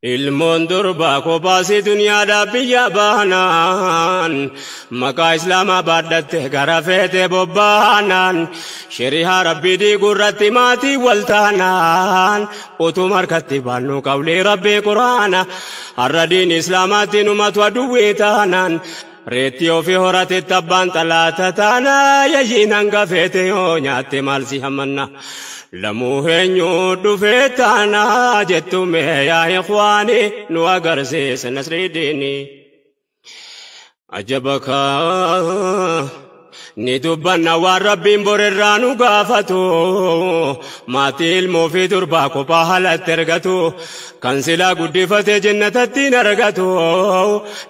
Ilmoon durbaa kophaasii duniyaadhaaf biyya baanaan maqaa islaamaa baadhatte gara feete bobbaanaan shari'aa rabbii diiguu irratti maatii wal taanaan utuma harkatti baannu qawlii rabbii quraana har'a diin islaamaatti numatu aduwwii taanaan reetti ofii horatetti abbaan xalaata taanaa yayyiin hanga feete yoo nyaatte maal si hamanna. Lamuu eenyu dhufee taanaa jettume yaa ikhwaani nu agarsiisa nasridiini. Ajabaka ni dubbanna waan rabbiin borirraa nu gaafatu maatii ilmoo fi durbaa kophaa haalatti ergatu kan silaa guddifate jannatatti hin argatu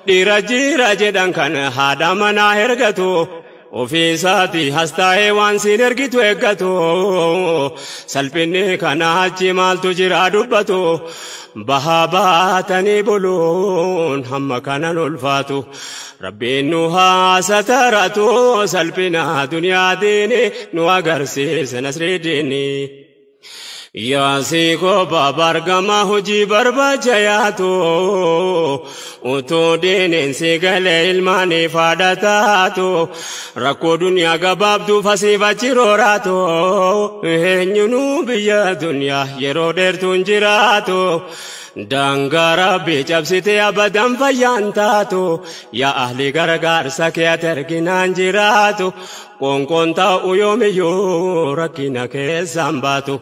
dhiira jira jedhan kan haadha manaa ergatu. Ofii isaatii has taa'ee waan siin ergitu eeggatu salphinni kana achi maaltu jira dubbatu bahaa baatanii buluun hamma kanan ulfaatu rabbiin nu haa sataratu salphina duniyaatiin nu agarsiisa nasridiini. Yaasii kophaa bargama hojii barbaacha yaatu utuu diiniin si galee ilmaaniif haadha taatu rakkoo duniyaa gabaabduuf asiif achi rooraatu eenyunuu biyya duniyaa yeroo dheertuun jiraatu daangaa rabbii cabsitee abadan fayyaan taatu yaa ahli gargaarsa kee ati arginaan jiraatu qoonqoon taa'u yoomiyyuu rakkina keessaan baatu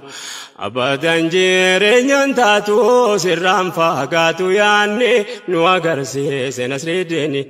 abadan jireenyaan taatu sirraan fagaatu yaanni nu agarsiise nasridiini.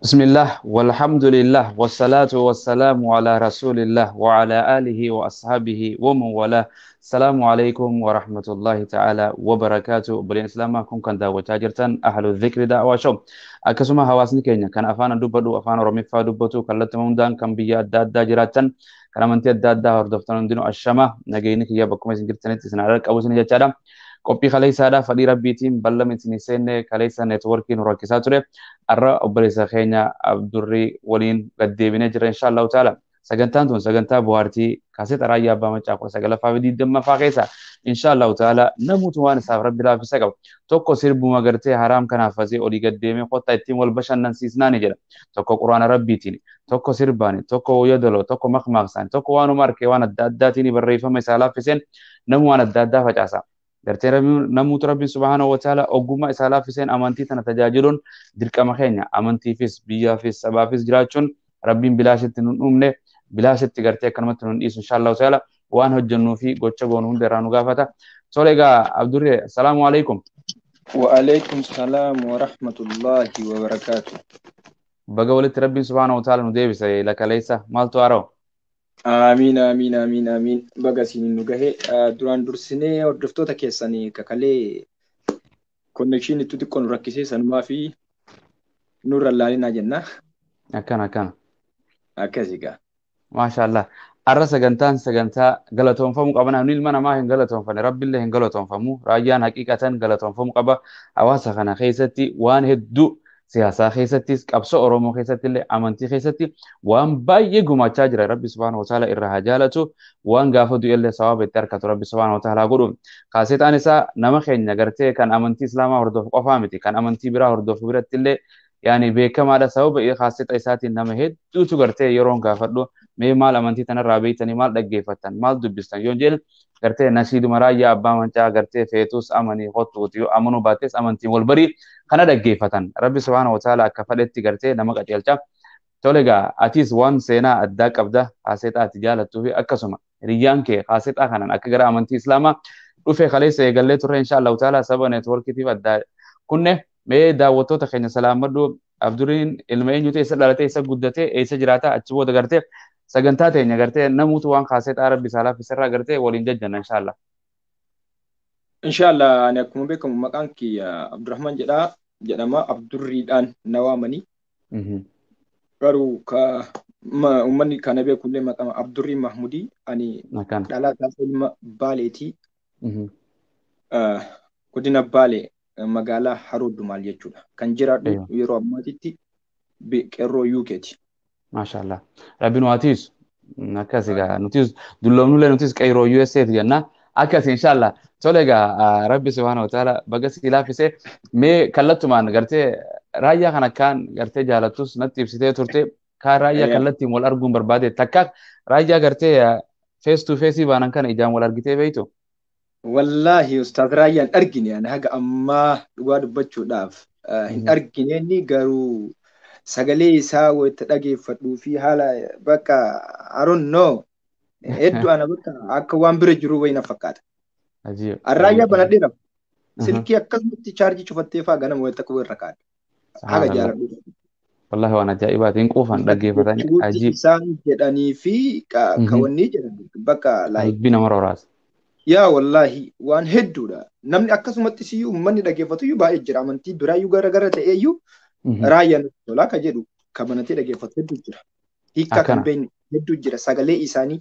بسم الله والحمد لله والصلاة والسلام على رسول الله وعلى آله وأصحابه ومن والاه. السلام عليكم ورحمة الله تعالى وبركاته. Obboleen Islaamaa kun kan daawwachaa jirtan Ahlu Dhikri Da'waa Show. Akkasuma hawaasni keenya kan afaan dubbadhu, afaan Oromiffaa dubbatu, kallattii hundaan kan biyya adda addaa jiraatan, kan amantii adda addaa hordoftan hundinuu, ashama, nageenyi kiyya bakkuma isin jirtanitti isin haa qabu isin jechaadha. Qophii kaleessaadha fadhii rabbiitiin ballama isin seenne kaleessa neetwoorkiin nu rakkisaa ture. Har'a obboleessa keenya Abdurrii waliin gaddeebinee jira insha Allahu ta'ala. Sagantaan tun sagantaa bohaartii kaaseeta raayyaa abbaa macaa 19ffaa fi 20ffaa keessa insha Allahu ta'ala namoota waan isaaf rabbi laaffisa qaba. Tokko sirbuma gartee haraam kanaaf asii olii gaddeemee kottaa ittiin wal bashannansiisnaani jedha. Tokko quraana rabbiitiin, tokko sirbaani, tokko yodoloo, tokko makmaaksaan, tokko waanuma arkee waan adda addaatiin barreeffama isaa laaffiseen namu waan adda addaa facaasa. Gartee namoota rabbiin subhaanahu wa ta'ala ogummaa isaa laaffiseen amantii tana tajaajiluun dirqama keenya. Amantiifis, biyyaafis, sabaafis jiraachuun rabbiin bilaashitti nun dhumne, bilaashitti gartee akkanumatti nun dhiisu insha Allahu ta'ala waan hojjennuu fi gocha goonu hunda irraa nu gaafata. Tole egaa Abdurree, assalaamu alaikum. وعليكم السلام ورحمة الله وبركاته. Baga walitti rabbiin subhaanahu wa ta'ala nu deebise lakaleessa maaltu haara'u? Amiin, amiin, amiin, amiin. Baga isiniin nu gahe. Duraan dursinee hordoftoota keessanii kakalee connection itti xiqqoo nu rakkisee sanumaa fi nurra laalinaa jenna. Akkana akkana. Akkas egaa. Maasha Allah. Har'a sagantaan sagantaa galatoonfamuu qaba. Namni ilma namaa hin galatoonfanne rabbillee hin galatoonfamu. Raayyaan haqiiqatan galatoonfamuu qaba. Hawaasa kana keessatti waan hedduu siyaasaa keessattis, qabsoo Oromoo keessatti illee, amantii keessatti waan baay'ee gumaachaa jira. Rabbi subhaanahu wa ta'ala irraa haa jaalatu. Waan gaafa du'ellee sawaaba itti harkatu Rabbi subhaanahu wa ta'ala godhu. Kaasetaan isaa nama keenya gartee kan amantii Islaamaa hordofu qofaa miti. Kan amantii biraa hordofu biratti illee yaani beekamaadha. Sababa kaasexa isaatiin nama hedduutu gartee yeroon gaafadhu mee maal amantii tanarraa beektanii, maal dhaggeeffattan, maal dubbistan yoon jedhu gartee nashiiduma raayyaa abbaa mancaa gartee feetus amanii kottuuti yoo amanuu baattes amantiin wal barii kana dhaggeeffatan. Rabbi subhaanahu wa ta'ala akka fedhetti gartee nama qajeelcha. Tole egaa atis waan seenaa addaa qabda kaaseexaa ati jaalattuu fi akkasuma hiriyyaan kee kaaseexaa kanaan akka gara amantii islaamaa dhufe kaleessa eegallee turre insha Allahu ta'ala saba neetwoorkiitiif addaa kunne. Mee daawwattoota keenya salaamadhu. Abduriin ilma eenyutu, eessa dhalatee, eessa guddatee, eessa jiraata? Achi booda gartee sagantaa teenya gartee namuutu waan kaaseexaa rabbi isaa laaffisarraa gartee waliin jajjanna insha Allah. Inshallah, ani akkuma beekamu maqaan kiyya Abdurrahman jedhaa jedhama, Abdurriidhaan na waamanii. Garuu ka uummanni kana beekullee maqaa Abdurrii Mahmudii, ani dhalaataa ilma Baaleetii, godina Baalee magaalaa Haroo Dumaal jechuudha. Kan jiraadhu yeroo ammaatitti qeerroo UKti. Maashaallah. Rabbiin waa tiisu. Akkas egaa nutis dulloomnullee nutis qeerroo USA ti jenna. Akkas inshallah. Tole egaa Rabbi subhaanahu wa ta'ala baga si laaffisee mee kallattumaan gartee raayyaa kana akkaan gartee jaalattus natti ibsitee turte kaan raayyaa kallattiin wal arguun barbaade takka raayyaa gartee face to face baanan kana ijaan wal argitee beektu. Wallaahi Ustaaz Raayyaan argine ani haga ammaa dhugaa dubbachuudhaaf hin argine inni garuu sagalee isaa wayita dhageeffadhuu fi haala bakka I don't know hedduu ana bakka akka waan bira jiru wayii na fakkaata. Raayyaa banadheera. Silkii akkasumatti chaarjii cufattee fa'aa ganama wayita akka irra kaadha. Haga jaaladhu. Wallahi waan ajaa'ibaati hin quufan dhaggeeffatanii ajiib. Isaan jedhanii fi kawanni jedhan bakka Qalbii nama roraasa. Yaa wallaahi waan hedduudha. Namni akkasumatti siyyuu uummanni dhaggeeffatu iyyuu baay'ee jira. Amantii biraayyuu gara gara ta'eeyyuu raayyaan tolaa ka jedhu kan banatee dhaggeeffatu hedduu jira. Hiikkaa kan beekne hedduu jira. Sagalee isaanii.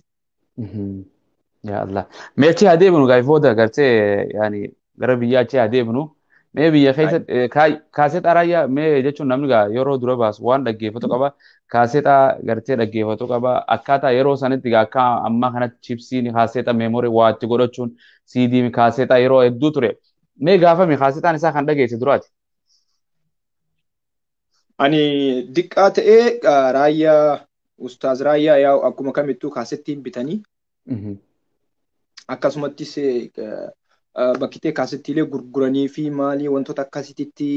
Yaa Allah. Mee achi haa deebinu gaafii booda gartee yaani gara biyyaa achi haa deebinu. Mee biyya keessa kaaseexaa raayyaa mee jechuun namni gaa yeroo dura baasu waan dhaggeeffatu qaba. Kaaseexaa gartee dhaggeeffatu qaba. Akkaataa yeroo sanitti gaa akka ammaa kanatti chipsiin kaaseexaa meemoorii waa itti godhachuun siidii kaaseexaa yeroo hedduu ture. Mee gaafame kaaseexaan isaa kan dhageesse duraati. Ani diqqaa ta'ee raayyaa Ustaaz Raayyaa yaa'u akkuma kamittuu kaasettiin bitanii akkasumattis bakkitee kaasettiilee gurguranii fi maalii wantoota akkasitti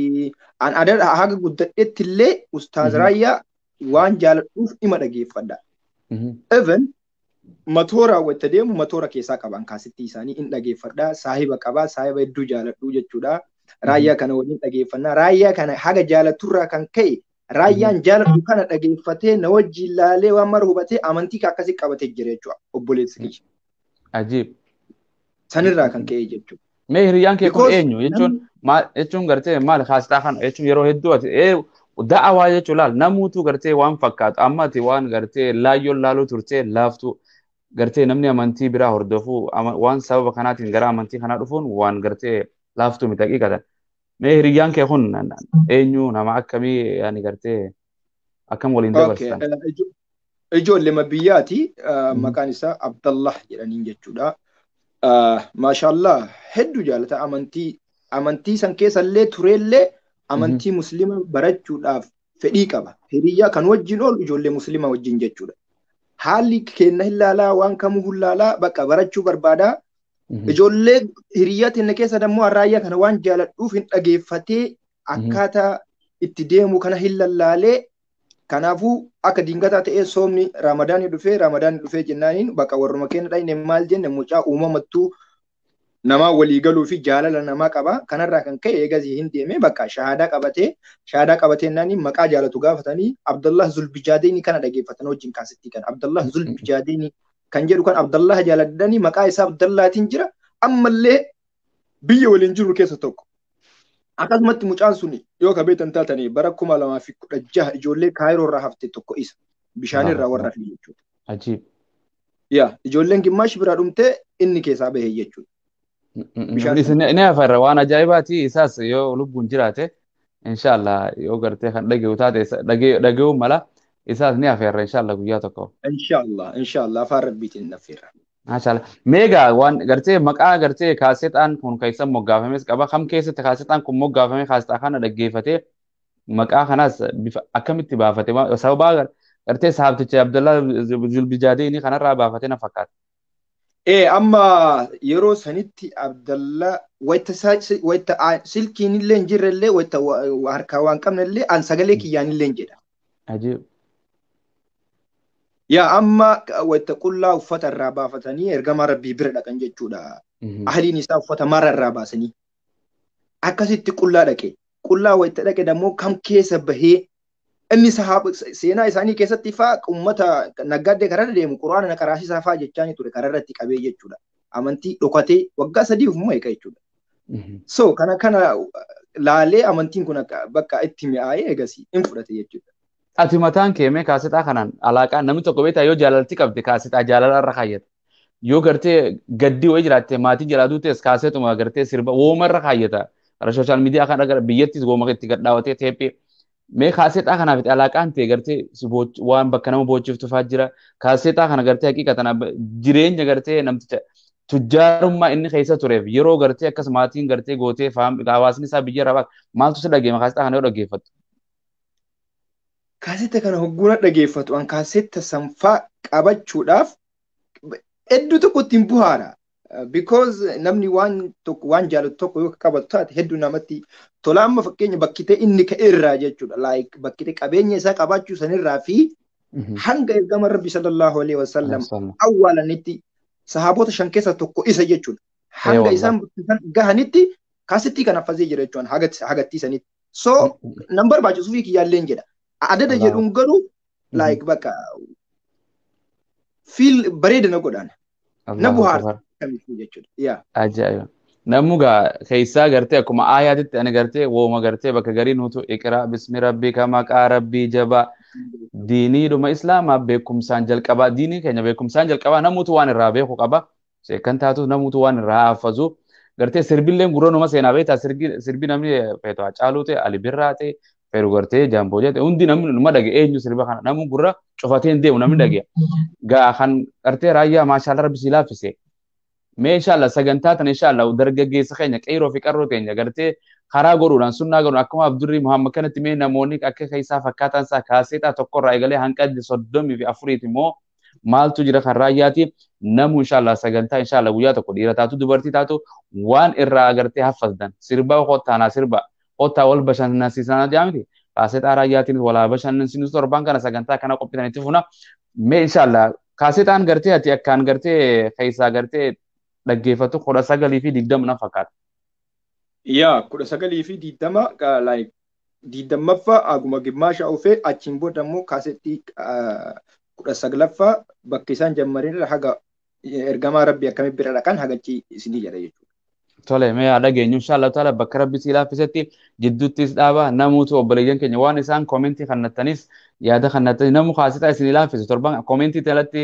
an haga guddadhetti illee Ustaaz Raayyaa waan jaaladhuuf dhima dhageeffadha. Even matoora wayita deemu matoora keessaa qaban kaasettii isaanii in dhageeffadha. Saahiba qabaa saahiba hedduu jaaladhuu jechuudha. Raayyaa kana waliin dhageeffannaa. Raayyaa kana haga jaalaturraa kan ka'e raayyaan jaaladhu kana dhageeffatee na wajjin laalee waan mara hubatee amantii akkasii qabatee jira jechuudha obboleessi kiyya. Ajiib. Sanirraa kan ka'e jechuudha. Mee hiriyyaan kee kun eenyu jechuun maal jechuun gartee maal kaasitaa kana jechuun yeroo hedduu ati da'awaa jechuun laal namuutu gartee waan fakkaatu amma ati waan gartee laayyoon laaluu turtee laaftu gartee namni amantii biraa hordofuu waan sababa kanaatiin gara amantii kanaa dhufuun waan gartee laaftuu miti haqiiqatan. Mee hiriyyaan kee kun eenyu nama akkamii yaani gartee akkam waliin dabarsitan? Ijoollee biyyaati maqaan isaa Abdallah jedhaniin jechuudha. Maashaallah hedduu jaalata amantii san keessallee tureellee amantii musliima barachuudhaaf fedhii qaba. Hiriyyaa kan wajjin oolu ijoollee musliima wajjin jechuudha. Haalli kenna hin laalaa waan kamuu hin laalaa bakka barachuu barbaadaa. Ijoollee hiriyyaa teenya keessa dammoo raayyaa kana waan jaaladhuuf hin dhageeffatee akkaataa itti deemu kana hin lallaalee kanaafuu akka dingataa ta'ee soomni raamadaanii dhufee jennaaniin bakka warruma keenya dhayne maal jenne mucaa uumamattuu namaa walii galuu fi jaalala namaa qaba. Kanarraa kan ka'e eegasii hin deeme bakka shahaadaa qabatee naaniin maqaa jaalatu gaafatanii Abdallah Zulbijaadeeni kana dhageeffatan wajjin kaasittii kana Abdallah Zulbijaadeeni kan jedhu kan Abdallah jaaladhanii maqaa isaa Abdallaatiin jira ammallee biyya waliin jiru keessa tokko. Akkasumatti mucaan sun yoo ka beektan taatanii bara 2016 ijoollee Kaayiroo irraa hafte tokko isa bishaan irraa warra fi jechuudha. Ajiib. Yaa ijoolleen gimmaash biraa dhumtee inni keessaa bahe jechuudha. Inni hafarra waan ajaa'ibaati isaas yoo lubbuun jiraate inshallah yoo gartee kan dhage'u taate dhage'uu mala isaas ni hafarra inshallah guyyaa tokko. Inshallah afaan rabbiitiin nafeerra. Maashaallah. Meegaa waan gartee maqaa gartee kaaseexaan kun keessan moggaafames qaba. Kam keessatti kaaseexaan kun moggaafame kaaseexaa kana dhaggeeffatee maqaa kanaas bifa akkamitti baafate sababa gartee saabticha Abdallah Zulbijaadeeni kanarraa baafate na fakkaata. Amma yeroo sanitti Abdallah wayita silkiin illee hin jirre illee wayita harkaa waan qabne illee an sagalee kiyyaan illee hin jedha. Ajiib. Yaa amma wayita qullaa uffata irraa baafatanii ergamaa rabbii bira dhaqan jechuudha. Ahliin isaa uffata mara irraa baasanii. Akkasitti qullaa dhaqe. Qullaa wayita dhaqe dammoo kam keessa bahee inni seenaa isaanii keessatti faa uummata naggaadee karaa deemu quraana na qaraasisaa faa jechaa ture karaa irratti qabee jechuudha. Amantii dhokatee waggaa 3 ufuma eega jechuudha. So kana laalee amantiin kun bakka itti mi'aayee eegasii hin fudhate jechuudha. Ati mataan kee mee kaasetaa kanaan alaaqaa namni tokko beektaa yoo jaalalti qabde kaasetaa jaalala irra kaayyata. Yoo gartee gaddii wayii jiraatte maatiin jalaa duutes kaasetuma gartee sirba wooma irra kaayyata. Karaa sooshaal miidiyaa kana gara biyyattis wooma itti gadhaawatee teephee. Mee kaasetaa kanaaf alaaqaan ta'e gartee waan bakka nama boochiftu fa'aa jira. Kaasetaa kana gartee haqiiqatan jireenya gartee namticha Tujjaarummaa inni keessa tureef yeroo gartee akkas maatiin gartee gootee hawaasni isaa biyya irraa maaltu si dhageema kaasetta kana yoo dhaggeeffattu? Kaasetta kana hogguuna dhaggeeffatu an kaasetta sanfaa qabachuudhaaf hedduu tokko ittiin buhaara. Because namni waan tokko waan jaalatu tokko yoo qabatu taate hedduu namatti tola. Amma fakkeenya bakkitee inni ka'e irraa jechuudha. Like bakkitee qabeenya isaa qabaachuu sanirraa fi hanga ergama Rabbi sallallahu alaihi wasallam awwaalanitti sahaabota 5 keessa tokko isa jechuudha. Hanga isaan gahanitti kaasittii kana affasee jira jechuudha hagattii sanitti. So nan barbaachisu fi kiyyaalleen jedha. Adada jedhuun garuu like bakka feel bareeda na godhaan. Na buhaarsa jechuudha. Ajaa'iba. Nammu gaa keessaa gartee akkuma aayaatitti ani gartee wooma gartee bakka garii nutu iqraa bismi rabbika maqaa rabbii jabaa diiniidhuma islaamaa beekumsaan jalqabaa diinii keenya beekumsaan jalqabaa namuutu waan irraa beeku qaba. Kan taatu namuutu waan irraa haffazu. Gartee sirbilleen gurra numa seenaa beektaa sirbi namni feetu Hacaaluu ta'e Ali Birraa ta'e feetu gartee Jaamboo ta'e hundi namni numa dhage eenyu sirba kana namu gurra cufatee hin deemu namni dhage. Gaa kan gartee raayyaa maashaallah rabbi si laaffise. Mee inshallah sagantaa tana inshallah dargaggeessa keenya qeeroo fi qarroo keenya gartee karaa godhuudhaan sunnaa godhuun akkuma Abdurrii Muhammad kanatti mee namoonni akka keessaa fakkaataan isaa kaaseetaa tokkorraa eegalee hanga 34 immoo maaltu jira kan raayyaati namu inshallah sagantaa inshallah guyyaa tokko dhiira taatu dubartii taatu waan irraa agartee haffazdan sirba kottaanaa sirba kottaa wal bashannansiisanaa jaamiti kaaseetaa raayyaatiin walaa bashannansiisu torban kana sagantaa kana qophiitan itti funa mee inshallah kaaseetaan gartee ati akkaan gartee keessaa gartee dhaggeeffatu 19 fi 20 na fakkaata. Yaa 19 fi 20 like 20ffaa aguma gimmaasha ofee achiin booda immoo kaasettii 19ffaa bakka isaan jammarinirra haga ergamaa rabbi akkamitti bira dhaqan hagachi isinii jedha jechuudha. Tole mee haa dhageenyu inshallah taala bakka rabbi si laaffisetti jidduuttis dhaaba namuutu obboleeyyan keenya waan isaan koomentii kannattanis yaada kannattanis namu kaasetaa isinii laaffise torban koomentii jalatti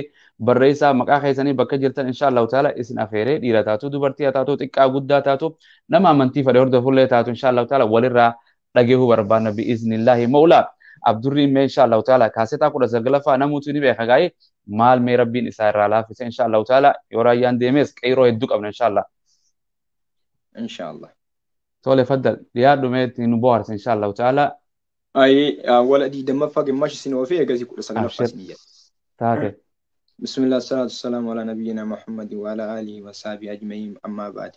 barreessaa maqaa keessanii bakka jirtan inshallah taala isin afeeree dhiira taatu dubartii taatu xiqqaa guddaa taatu nama amantii fedhe hordofullee taatu inshallah taala walirraa dhageehuu barbaanna bi'iznillaahi mawlaa. Abdurriin mee inshallah taala kaasetaa 19ffaa namuutu ni beeka gaa'ee maal mee rabbiin isaa irraa laaffise inshallah taala yoo raayyaan deemes qeyroo hedduu qabna inshallah. Inshallah. Tole faddal dhiyaadhu mee ittiin nu bohaarsa inshallah taala. Ayi wala 20ffaa gimmash isin oofee eegasii 19ffaa isin jedha. Taate. بسم الله الصلاة والسلام على نبينا محمد وعلى آله وصحبه أجمعين أما بعد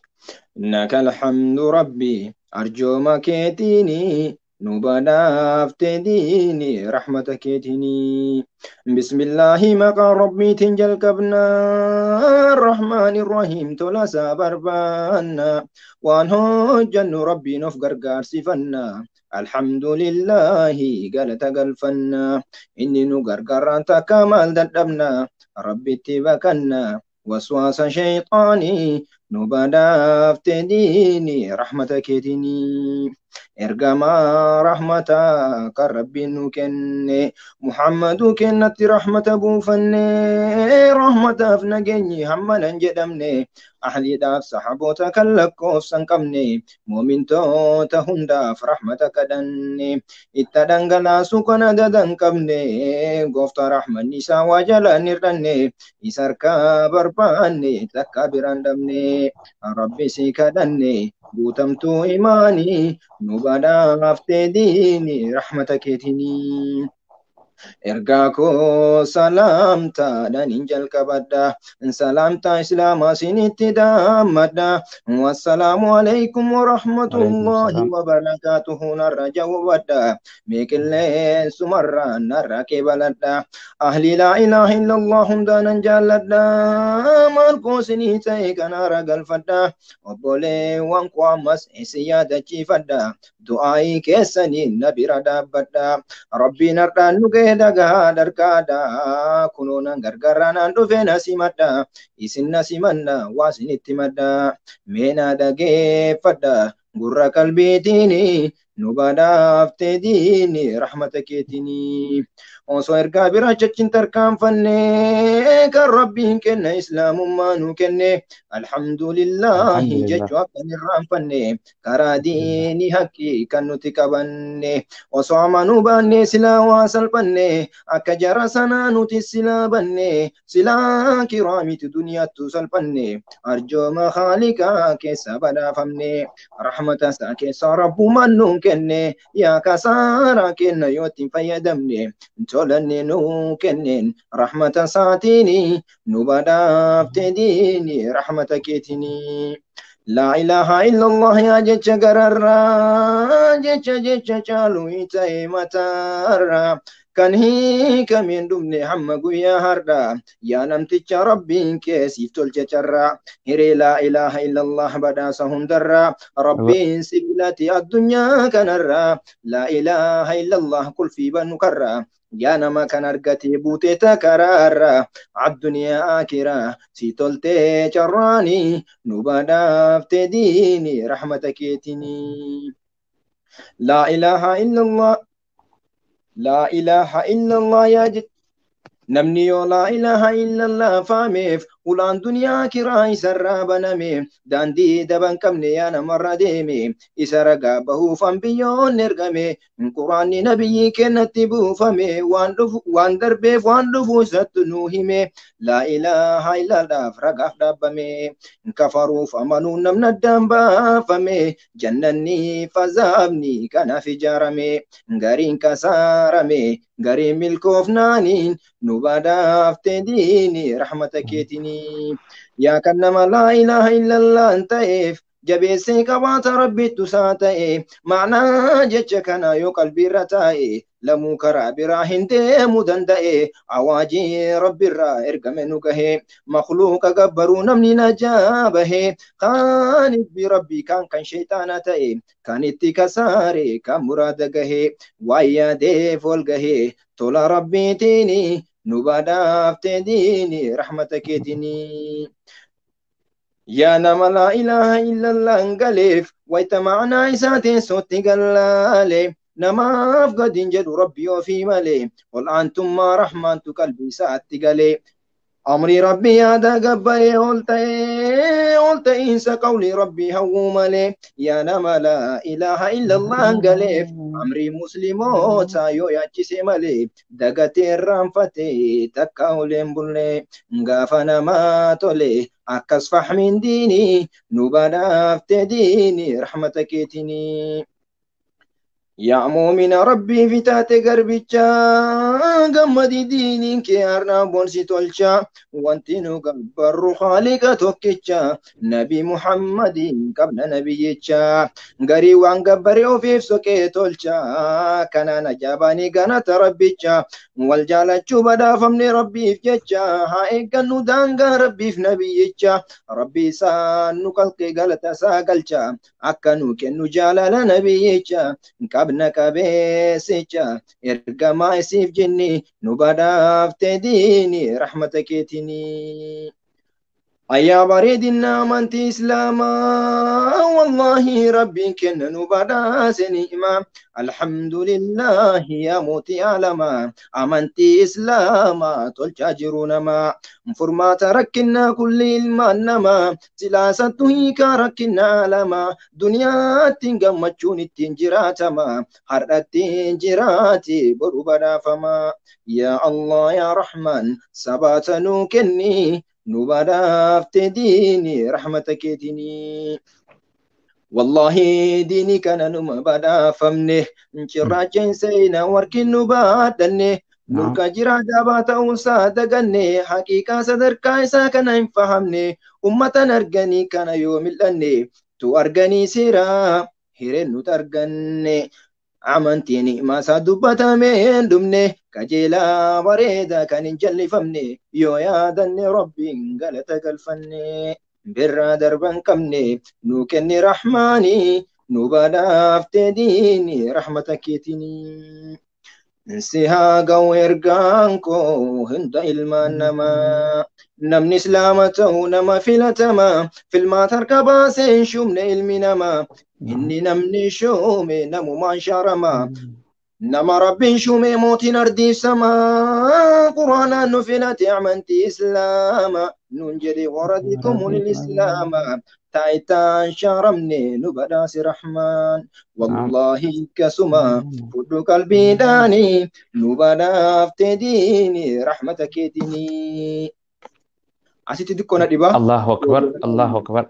إنك الحمد ربي أرجو ما كيتيني نبناف تديني رحمتك تني بسم الله مقا ربي تنجل كبنا الرحمن الرحيم تلسا بربانا وانه جن ربي نفقر قارسفنا الحمد لله قال تقلفنا إني نقرقر أنت كمال ددبنا ربي تبكنا وسواس شيطاني نبداف تديني رحمتك تني إرقما رحمتك ربي نكن محمد كنت رحمة بوفن رحمة أفنجني همنا جدمني أهلي داف صحابوتك لكوف سنكمني مؤمن توتهن داف رحمتك دني اتدنغلا سكنا ددن كمني قفت رحمة نساء وجل نرني إسركا برباني تكابران دمني ربي سيكدني قوتمت إيماني نبدا أفتديني رحمتك تني إرجاكو سلامتا دنجل كبدا سلامتا إسلام سنتي دامدا والسلام عليكم ورحمة الله وبركاته نرجو ودا ميكل سمرة نركي بلدا أهلي لا إله إلا الله دنجلدا مالكو سنتي كنار فدا وبولي وانقوى مس إسيادة فدا دعائي كسني نبي ردا بدا ربي نرى نجي dagaa darkaadha kunuunan gargaaraan dhufe nasimadha isin nasimanna waa isinitti madda meenaa dhageeffadha gurra qalbiitiini Nu badhaaftee diini rahmata keetinii. Osoo ergaa biraa jechin tarkaanfanne kan Rabbiin kenna islaamummaa nu kenne. Alhamdulillahi jechuu akka hin irraanfanne karaa diinii haqqii kan nuti qabanne. Osoo amanuu baanne silaa waa salphanne akka jara sanaa nuti silaa banne silaa kiraamiti duniyaattu salphanne arjooma haaliqaa keessa badhaafamne rahmata isaa keessa rabbumaan nu kenne yaa kasaaraa kenna yoo ittiin fayyadamne tolanne nu kenneen rahmata isaatiin nu badhaafte diini rahmata keetinii. Laa ilaaha illallah yaa jecha gararraa jecha jecha caalu ta'e mataarraa kan hiikameen dhumne hamma guyyaa har'aa yaa namticha Rabbiin kee siif tolche carraa hiree laa ilaaha illallah badhaasa hundarraa Rabbiin si filate addunyaa kanarraa laa ilaaha illallah kulfii banu karraa yaa nama kan argate buutee takaraarraa addunyaa akiraa si toltee carraanii nu badhaafte diini rahmata keetinii. Laa ilaaha illallah laa ilaaha illallah yaa namni yoo laa ilaaha illallah faameef ulaan duniyaa kiraa isarraa baname daandii daban qabne yaa namarra deeme isa ragaa bahuuf ambiyyoon ergame quraanni nabiyyi kennatti buufame waan dhufu waan darbeef waan dhufu isatti nu hime laa ilaaha illallaaf ragaaf dhaabbame kafaruuf amanuun namni addaan baafame jannanni fazaabni kanaaf ijaarame gariin kasaarame gariin milkoofnaaniin nu badhaafte diini rahmata keetinii. Yaa kan nama laa ilaaha illallah ta'eef jabeessee qabaata rabbittu isaa ta'e ma'anaa jecha kana yoo qalbiirra taa'e lamuu karaa biraa hin deemuu danda'e awaajii rabbirraa ergame nu gahe makhluuqa gabbaruu namni najaa bahe kaan ibbi rabbii kaan kan sheexaana ta'e kan itti kasaare kan muraada gahe waan yaadeef ol gahe tola rabbiitiini nu badhaafte diini rahmata keetinii. Yaa nama laa ilaaha illallah galeef wayita ma'anaa isaa teessootti gallaale namaaf gadiin jedhu rabbi ofii malee ol aantummaa rahmaantu qalbii isaatti galee amrii rabbi yaada gabbaree ol ta'ee ol ta'iinsa qawlii rabbii hawwuu malee yaa nama laa ilaaha illallah galeef amrii musliimoota yoo yaachise malee dagatee irraanfatee takka oleen bullee gaafa namaa tole akkas fahmiin diinii nu badhaafte diini rahmata keetinii. Yaa muumina rabbii fitaate garbicha gammadi diiniin kee har'aa boonsi tolcha wanti nu gabbarru haaliqa tokkicha nabi Muhammadiin qabna nabiyyicha garii waan gabbare ofiif soqee tolcha kanaan ajaa'ibanii ganata rabbicha wal jaalachuu badhaafamne rabbiif jecha haa eeggannu daangaa rabbiif nabiyyicha rabbi isaan nu qalqee galata isaa galcha akka nu kennu jaalala nabiyyicha qabna qabeessicha ergamaa isiif jinni nu badhaafte diini rahmata keetinii. Ayyaa bareedina amantii islaamaa wallaahi rabbiin kenna nu badhaase ni'ima alhamdulillahi yaa mootii alamaa amantii islaamaa tolchaa jiru namaa furmaata rakkinnaa kulli ilmaan namaa silaasattu hiikaa rakkinnaa alamaa duniyaattiin gammachuun ittiin jiraatama har'attiin jiraati boru badhaafama yaa Allah yaa Rahmaan sabaata nuu kenni nu badhaafte diini rahmata keetinii. Wallaahi diinii kana numa badhaafamne cirraacheen seenaa warqin nu baadhanne nurka jiraa dabaa ta'uusaa daganne haqiiqaa sadarkaa isaa kana hin fahamne ummatan arganii kana yoo mil'anne tu arganii seeraa hireen nuti arganne. Amantiin himaa dubbatamee hin dhumne qajeelaa bareedaa kan hin jallifamne yoo yaadanne rabbiin galata galfanne birraa darban qabne nu kenni rahmaanii nu badhaafte diini rahmata keetinii. Si haa ga'u ergaan koo hunda ilmaan namaa. Namni islaama ta'u nama filatama. Filmaata harka baasee hin shuumne ilmi namaa. Inni namni shuume namumaan shaarama. Nama rabbiin shuume mootiin ardiif samaa. Quraanaan nu filate amantii islaama. Nuun jedhe waraditumul islaama. Taayitaan shaaramne nu badhaase rahmaan. Wallaahi akkasuma fudhu qalbiidhaani nu badhaafte diini rahmata keetiini. Asitti xiqqoo na dhibaa. Allahu akbar, Allahu akbar.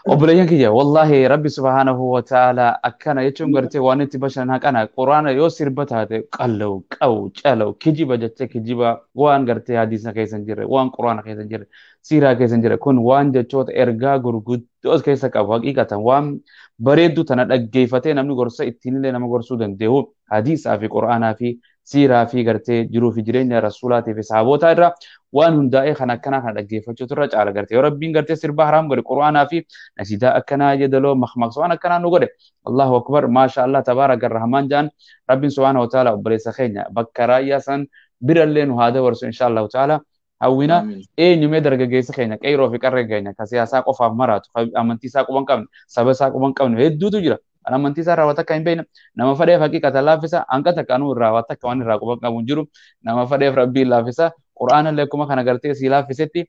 Obboleeyyan kiyya, wallaahi Rabbi subhaanahu wa ta'ala akkana jechuun gartee waan itti bashannanaa kana quraana yoo sirba taate qallaw, qaw, calaw, kijiba jecha kijiba waan gartee hadiisa keessa hin jirre, waan quraana keessa hin jirre, siiraa keessa hin jirre kun waan jechoota ergaa gurguddoo as keessa qabu haqiiqatan waan bareedduu tana dhaggeeffatee namni gorsa ittiin illee nama gorsuu danda'u hadiisaa fi quraanaa fi siiraa fi gartee jiruu fi jireenya rasuulaatii fi sahaboota irraa waan hundaa'ee kan akkanaa kana dhaggeeffachuutu irra caala gartee yoo rabbiin gartee sirba haraam godhe quraanaa fi nasiidaa akkanaa jedaloo makmaqsa waan akkanaa nu godhe Allahu akbar maasha Allah tabaaraka arrahmaan jaan rabbiin subhaanahu wa ta'ala obboleessa keenya bakka raayyaa san birallee nu haa dabarsu insha Allahu ta'ala hawwina eenyumee dargaggeessa keenya qeyroo fi qarreen keenya ka siyaasaa qofaaf maraatu ka amantii isaa quban qabne saba isaa quban qabne hedduutu jira. Kan amantii isaa irraa waan takka hin beekne nama fadheef haqiiqata laaffisa hanqa takka anuu irraa waan takka waan irraa quban qabu hin jiru nama fadheef rabbiin laaffisa qur'aana illee akkuma kana gartee sii laaffisetti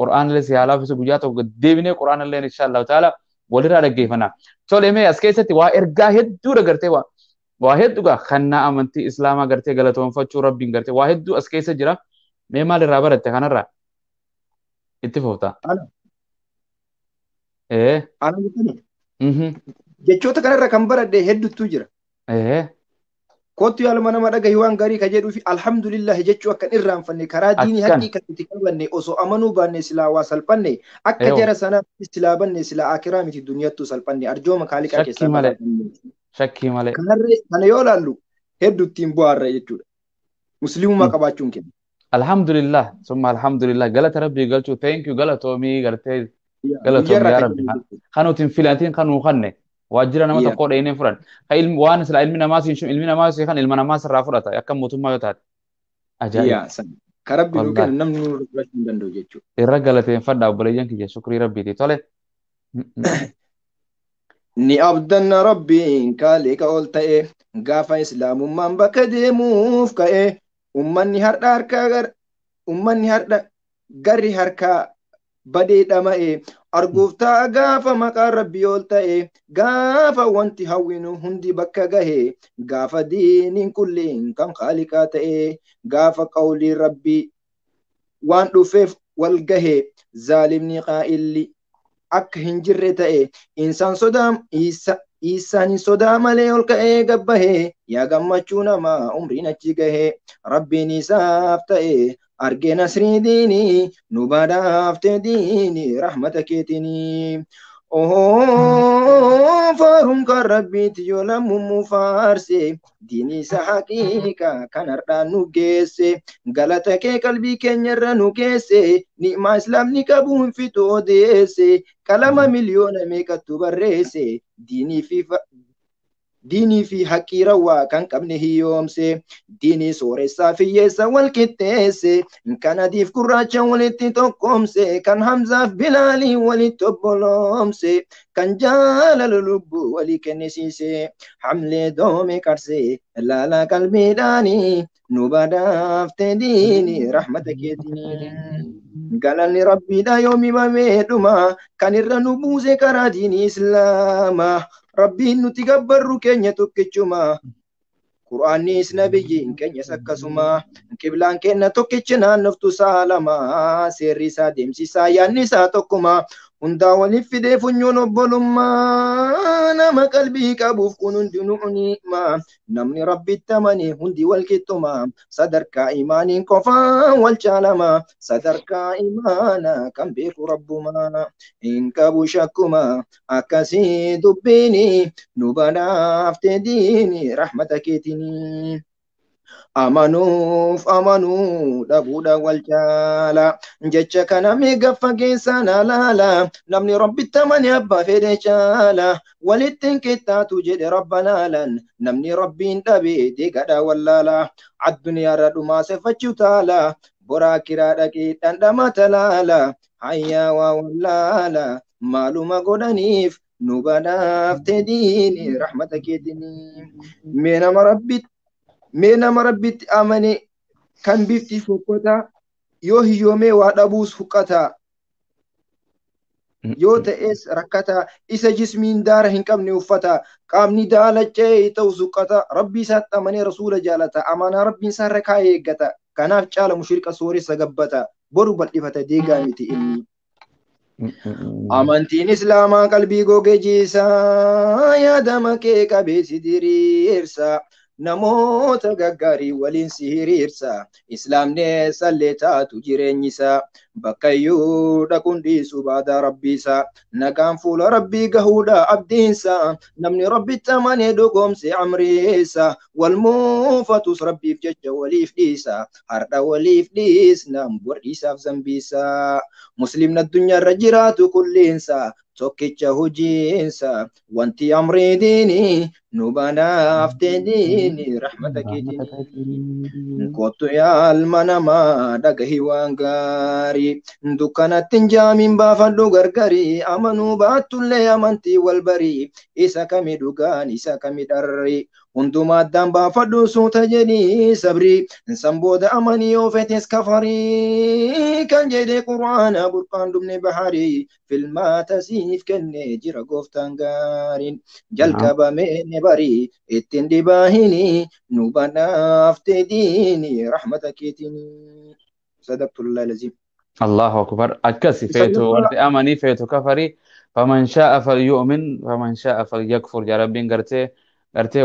qur'aana illee si haa laaffisu guyyaa tokko deebinee qur'aana illee insha Allahu ta'ala walirraa dhaggeeffanna. Tole mee as keessatti waa ergaa hedduudha gartee waa hedduu gaa kannaa amantii islaamaa gartee galatoonfachuu rabbiin gartee waa hedduu as keessa jira. Mee maal irraa baratte kanarraa? Itti fufta. Ana. Ana jettanii? Jechoota kanarra kan baradhe hedduutu jira. Kottu yaaluma nama dhagahi waan gaarii ka jedhuu fi alhamdulillah jechuu akka hin irraanfanne karaa diinii haqqii kan itti qabanne osoo amanuu baanne silaa waa salphanne akka jara sanaatti silaa banne silaa akiraa miti duniyattuu salphanne arjooma kaaliqaa keessaa malee. Shakkii malee. Kana yoo ilaallu hedduu ittiin bu'aarra jechuudha. Musliimummaa qabaachuun kenna. Alhamdulillah summa alhamdulillah galata rabbii galchuu thank you galatoomii gartee galatoomii yaa rabbi kan nuti hin filatiin kan nuu kanne waajjira nama tokkoo dheenee fudhan kan ilmi waan sila ilmi namaa siin ilmi namaa siin kan ilma namaa sirraa fudhata akka mootummaa yoo taate ajaa'iba. Kan rabbi nuu kennu namni nuu fudhachuu hin danda'u jechuudha. Irra galateeffadha obboleeyyan kiyya shukrii rabbiiti tole. Ni abdanna rabbiin kaaliqa ol ta'e gaafa islaamummaan bakka deemuuf ka'e ummanni har'a harkaa ummanni har'a garri harkaa badee dhama'e arguuf ta'a gaafa maqaan rabbii ol ta'e gaafa wanti hawwinu hundi bakka gahe gaafa diiniin kulliin kan kaaliqaa ta'e gaafa qawliin rabbii waan dhufeef wal gahe zaalimni qaa'illi akka hin jirre ta'e insaan sodaa isaan sodaa malee ol ka'ee gabbahe yaa gammachuu namaa umriin achi gahe rabbiin isaaf ta'e argee nasrii diinii nu badhaafte diinii rahmata keetinii. Faaruun kan rabbiiti yoo lammumuu faarse diinii isa haqiiqa kan har'aan nu geesse galata kee qalbii keenyarra nu geesse ni'maa islaamni qabu hin fixu odeesse qalama miliyoona meeqattu barreesse diinii fi haqqii rawwaa kan qabne hiyyoomse diinii sooressaa fi hiyyeessa wal qixxeesse kan adiif gurraacha walitti tokkoomse kan hamzaaf bilaalii walitti obboloomse kan jaalala lubbuu walii kennisiise hamlee doome qarse laalaa qalbiidhaanii nu badhaafte diinii rahmata keetinii. Galanni rabbiidha yoom himamee dhuma kan irra nu buuse karaa diinii islaamaa. Rabbiin nuti gabbarru keenya tokkichuma. Qur'aannis nabiyyiin keenyas akkasuma. Qiblaan keenya tokkichi naannoftu saalama. Seerri isaa deemsisaa yaadni isaa tokkuma. Hundaa waliif fidee funyoon obbolummaa. Nama qalbii qabuuf kun hundinuu ni'ma. Namni rabbitti amane hundi wal qixxuma. Sadarkaa imaaniin qofaan wal caalama. Sadarkaa imaanaa kan beeku rabbuma. Hin qabu shakkuma. Akkasii dubbiini nu badhaafte diini rahmata keetinii. Amanuuf amanuu dhabuudha wal caala. Jecha kana mee gaffa keessaa na laala. Namni rabbitti amane abbaa fedhe caala. Walitti hin qixxaatu jedhe rabba laalan. Namni rabbiin dhabe deegadha wallaala. Addunyaarra dhumaa seffachuu taala. Boraa kiraa dhaqee dhandhama talaala hayyaa waa wallaala maaluma godhaniif nu badhaafte diini rahmata keetinii. Mee nama rabbitti amane kan bifti fokkotaa yoo hiyyoomee waa dhabuus huqqataa yoo ta'es rakkataa isa jismiin daara hin qabne uffata qaamni daalachee ta'u suqqata rabbii isaatti amanee rasuula jaalata amanaa rabbiin isaarra kaa'ee eeggata kanaaf caala mushrika sooressa gabbata boru bal'ifata deegaa miti inni. Amantiin islaamaa qalbii gogee jiisaa yaadama kee qabeessi diriirsa. Namoota gaggaarii waliin si hiriirsa. Islaamni sallee taatu jireenyisa. Bakkayyuu dhaquun dhiisu baadaa rabbiisa. Nagaan fuula rabbii gahuudha abdiinsa. Namni rabbitti amanee dhugoomse amriisa. Wal muufatus rabbiif jecha waliif dhiisa. Har'a waliif dhiisna bor dhiisaaf zambiisa. Muslimni addunyaarra jiraatu kulliinsa. Tokkicha hojiinsa wanti amrii diinii nu banaafte diinii rahmata keetiin. Kottu yaa ilma namaa dhagahi waan gaarii dukkanatti hin jaamin baafadhu gargarii amanuu baattullee amantii wal barii isa kami dhugaan isa kami dharri hundumaa addaan baafadhu suuta jedhii sabrii san booda amanii yoo fetes kafarii kan jedhe quraana burqaan dhumne baharii filmaata siif kenne jira gooftaan gaariin jalqabamee barii ittiin dhibaahini nu badhaafte diini rahmata keetinii. Sadaqtullahi laziim. Allahu akbar. Akkasi feetu warri amanii feetu kafarii faman shaa'a falyu'min faman shaa'a falyakfur yaa rabbiin gartee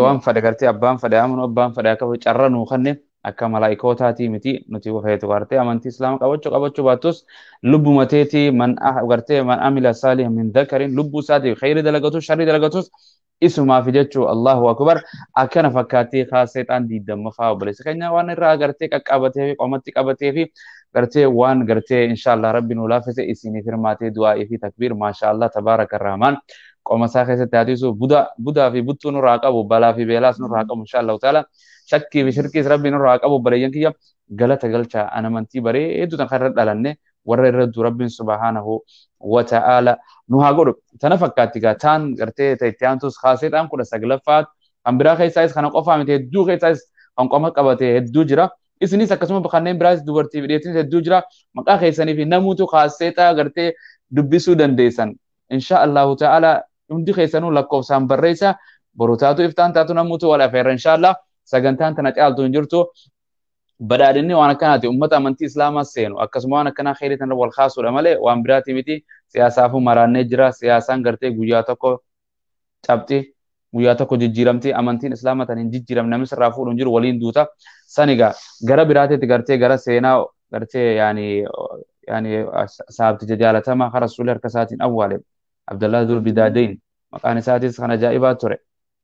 waan fedhe gartee abbaan fedhe amanu abbaan fedhe akka carra nuu kenne akka malaa'ikootaatii miti nuti feetu gartee amantii islaama qabachuu baattus lubbuma teetii man gartee man amila saalihan min dhakarin lubbuu isaatiif khayri dalagatus sharri dalagatus isumaaf jechuu Allahu akbar akkana fakkaattii kaaseexaan 20ffaa obboleessa keenya waan irraa gartee qaqqabatee fi qomatti qabatee fi gartee waan gartee inshaallah rabbi nu laaffise isiniif hirmaatee du'aa'ii fi takbiir maashaallah tabaaraka rahmaan qoma isaa keessatti haatisu budaa fi buttuu nurraa qabu balaa fi beelaas nurraa qabu inshaallahu taala shakkii fi shirkiis rabbi nurraa qabu obboleeyyan kiyya galata galchaa an amantii bareedduu tan kan irra dhalanne warra irra du rabbiin subhaanahu wa ta'ala nu haa godhu tana fakkaatti gaa taan gartee itti aantus kaaseexaan 19ffaa kan biraa keessaayis kana qofaa miti hedduu keessaayis kan qoma qabate hedduu jira. Isinis akkasuma kanneen biraas dubartii fi dhiirtinis hedduu jira maqaa keessanii fi namuutu kaaseexaa gartee dubbisuu dandeessan. Insha Allahu ta'ala hundi keessanuu lakkoofsaan barreessa boru taatu iftaan taatu namuutu wal afeerra insha Allah sagantaan tana caaltu hin jirtu. Badhaadhinni waan akkanaati uummata amantii islaamaa seenu akkasuma waan akkanaa kheyrii tana wal kaasuudha malee waan biraati miti siyaasaafuu maraannee jira siyaasaan gartee guyyaa tokko cabxi guyyaa tokko jijjiiramti amantiin islaamaa tan hin jijjiiramne namni sirraa fuudhu hin jiru waliin duuta sanigaa gara biraatitti gartee gara seenaa gartee yaani saabticha jaalatamaa kan rasuulli harka isaatiin awwaale Abdallah Dul Bidaadeyn maqaan isaatis kan ajaa'ibaa ture.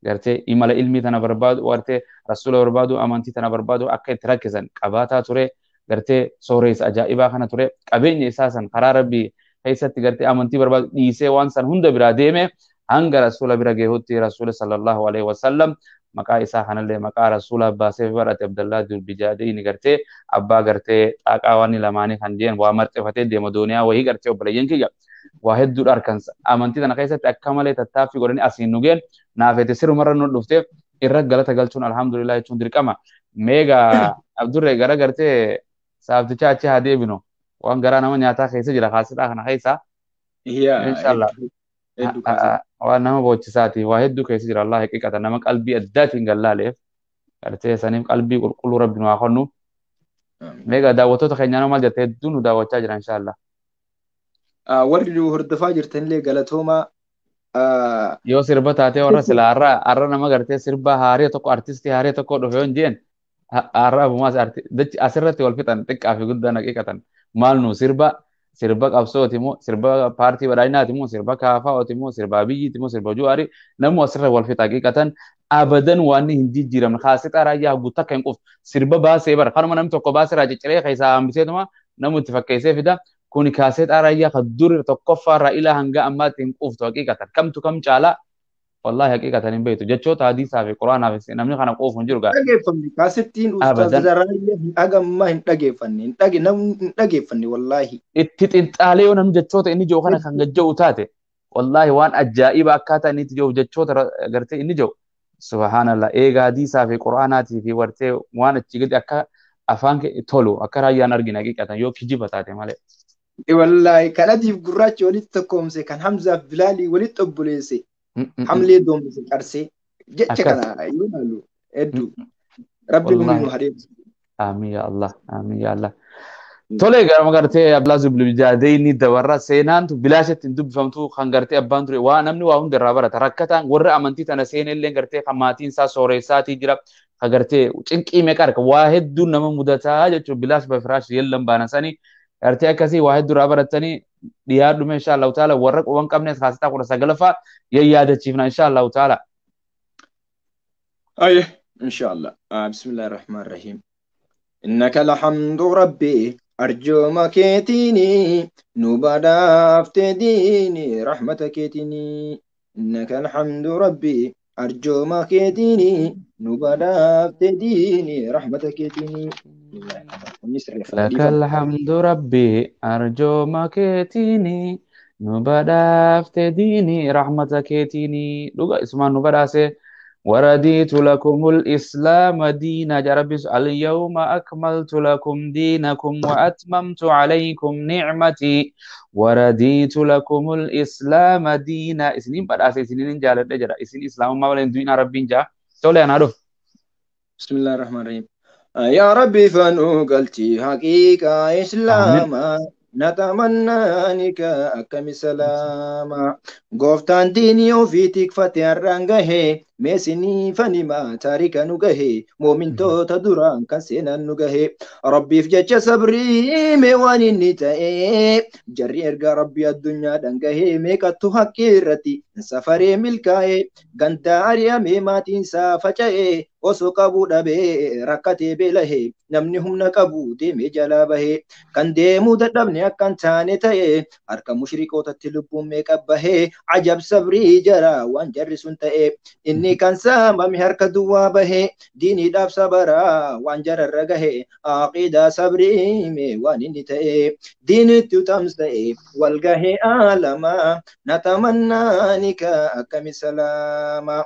Gartee imala ilmii tana barbaadu gartee rasuula barbaadu amantii tana barbaadu akka itti rakkisan qabaataa ture gartee sooressa ajaa'ibaa kana ture qabeenya isaa san karaa rabbii keessatti gartee amantii barbaadu dhiisee waan san hunda biraa deeme hanga rasuula bira geehutti rasuula sallallahu alaihi wasallam maqaa isaa kanallee maqaa rasuula baasee badhate Abdallaa Dulbijaadeyni gartee abbaa gartee xaaqaa waan lamaanii kan jeen waa marxifatee deema dooniyaa wayii gartee obboleeyyan kiyya waa hedduudha harkansa amantii tana keessatti akka malee tattaaffii godhanii asiin nu geen naafete sirumarra nu dhufte irra galata galchuun alhamdulillah jechuun dirqama. Meegaa Abdurree gara gartee saabtichaa achi haa deebinu waan garaa nama nyaataa keessa jira kaasidhaa kana keessa. Inshallah waan nama boochisaati waa hedduu keessa jira Allah haqiiqata nama qalbii addaatiin gallaaleef gartee saniif qalbii qulqulluu rabbi nu haa kennu. Meegaa daawwattoota keenyaa nama maal jette hedduu nu daawwachaa jira inshallah. Warri nu hordofaa jirtanillee galatoomaa. Yoo sirba taatee warra sila har'a nama gartee sirba haarii tokko artistii haarii tokko dhufe yoon jeen har'a abumaas asirratti wal fixan xiqqaa fi guddaan haqiiqatan maal nu sirba qabsooti moo sirba paartii badhaadhinaati moo sirba kaafaa'ooti moo sirba abiyyiiti moo sirba ju'aarii namu asirra wal fixa haqiiqatan abadan waan hin jijjiiramne kaasexaa raayyaa guutuu akka hin quftu sirba baasee bara kanuma namni tokko baasee irraa cicciree keessaa hambiseetuma namu itti fakkeessee fida. Kuni kaaseexaa raayyaa kan duri tokkoffaa irraa ilaa hanga ammaatti hin quuftu haqiiqatan kamtu kam caalaa Wallahi haqiiqatan hin beektu. Jechoota hadiisaa fi quraanaa fi namni kana quufu hin jiru gaa. Dhageeffanne kaasittiin ustaaz Zaraayyee hagammaa hin dhageeffanne hin dhageeffanne wallaahi. Itti xinxaalee yoo namni jechoota inni jiru kana kan gajja'u taate wallaahi waan ajaa'iba akkaataa inni itti jiru jechoota gartee inni jiru subhaanallah eega hadiisaa fi quraanaatii fi wartee waan achi gadi akka afaan tolu akka raayyaan argina haqiiqatan yoo kijiba taate malee. Wallaahi kan adiif gurraacha walitti tokkoomse kan Hamzaaf Bilaalii walitti obboleesse hamlee doomse qarsee jecha kana yoo ilaallu hedduu rabbi umrii nu hadeemsu. Amiin yaa Allah amiin yaa Allah. Tole garuma gartee Abdullah Zubli dabarra seenaan bilaashatti hin dubbifamtu kan gartee abbaan ture waa namni waa hunda irraa barata rakkataan warra amantii tana seenellee gartee kan maatiin isaa sooreessaatii jira kan gartee cinqii meeqa arga waa hedduu nama mudataa jechuun bilaash bafiraash yellan baana sanii gartee akkasii waa hedduu irraa baratanii dhiyaadhume insha Allahu taala warra quban qabnes kaasitaa 19ffaa yaadachiifna insha Allahu taala. Aye insha Allah. Bismillahir Rahmanir Rahim. Innaka lahamdu rabbi أرجو كيتيني نبدا افتديني رحمة كيتيني إنك الحمد ربي أرجو ما كيتيني نبدا افتديني رحمة كيتيني لك الحمد ربي أرجو ما كيتيني نبدا افتديني رحمة كيتيني لغة اسمها نبدا سي ورديت لكم الإسلام دينا جربس اليوم أكملت لكم دينكم وأتممت عليكم نعمتي ورديت لكم الإسلام دينا إسنين بعد أسي إسنين جالت جرا إسنين إسلام ما ولين دين ربين جا تولي أنا أعرف. بسم الله الرحمن الرحيم. يا ربي فنو قلتي حقيقة إسلاما نتمنى أنك أكم سلاما قفتان ديني وفيتك فتيرانجه ميسني فنما تارك نجه مؤمن تو تدوران كسينا نجه ربي في جج صبري ميواني نتاي جري ارجع ربي الدنيا دنجه ميكتو حكيرتي سفري ملكاي غنتاريا ميماتين سافچاي osoo qabuu dhabee rakkatee beelahee namni humna qabu deemee jalaa bahee kan deemuu dadhabne akkan taane ta'e harka mushrikootatti lubbuun meeqa bahee ajab sabrii jara waan jarri sun ta'e inni kan saamame harka duwwaa bahee diiniidhaaf sabaraa waan jararra gahee aqiidaa sabrii mee waan inni ta'e diinitti utamsa'e wal gahee aalamaa natamannaanika akkami salaama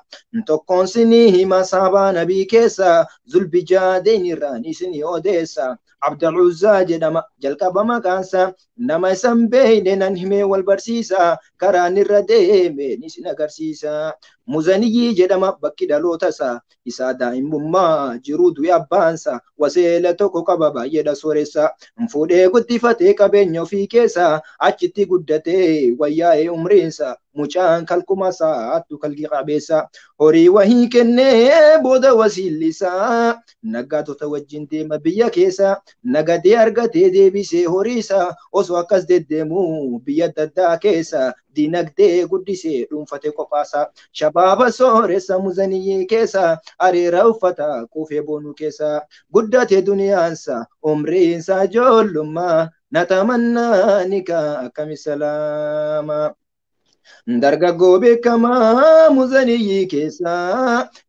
tokkoon sinii hima saabaa nabii keessa zulbijaadeen irraan isinii odeessa Abdul Uzzaa jedhama jalqaba maqaansa nama isan beeyne nan himee wal barsiisa karaan irra deeme isin agarsiisa Muzaniyyi jedhama bakki dhalootasa isaa daa'imummaa jiruu du'e abbaansa waseela tokko qaba baay'eedha sooressa fuudhee guddifatee qabeenya ofii keessa achitti guddatee wayyaa'ee umriinsa mucaan kalkuma saattu kalqii qabeessa horii wahii kennee booda wasiillisaa naggaatota wajjin deema biyya keessa nagadee argatee deebisee horiisa osoo akkas deddeemu biyya adda addaa keessa dinagdee guddisee dhuunfate qofaasa shabaaba sooressa muzaniyyii keessa areera uffata kuufee boonuu keessa guddate duniyaansa umriinsa ijoollummaa natamannaanika akkami salaama. Dargaggoo beekamaa muzaniyyii keessa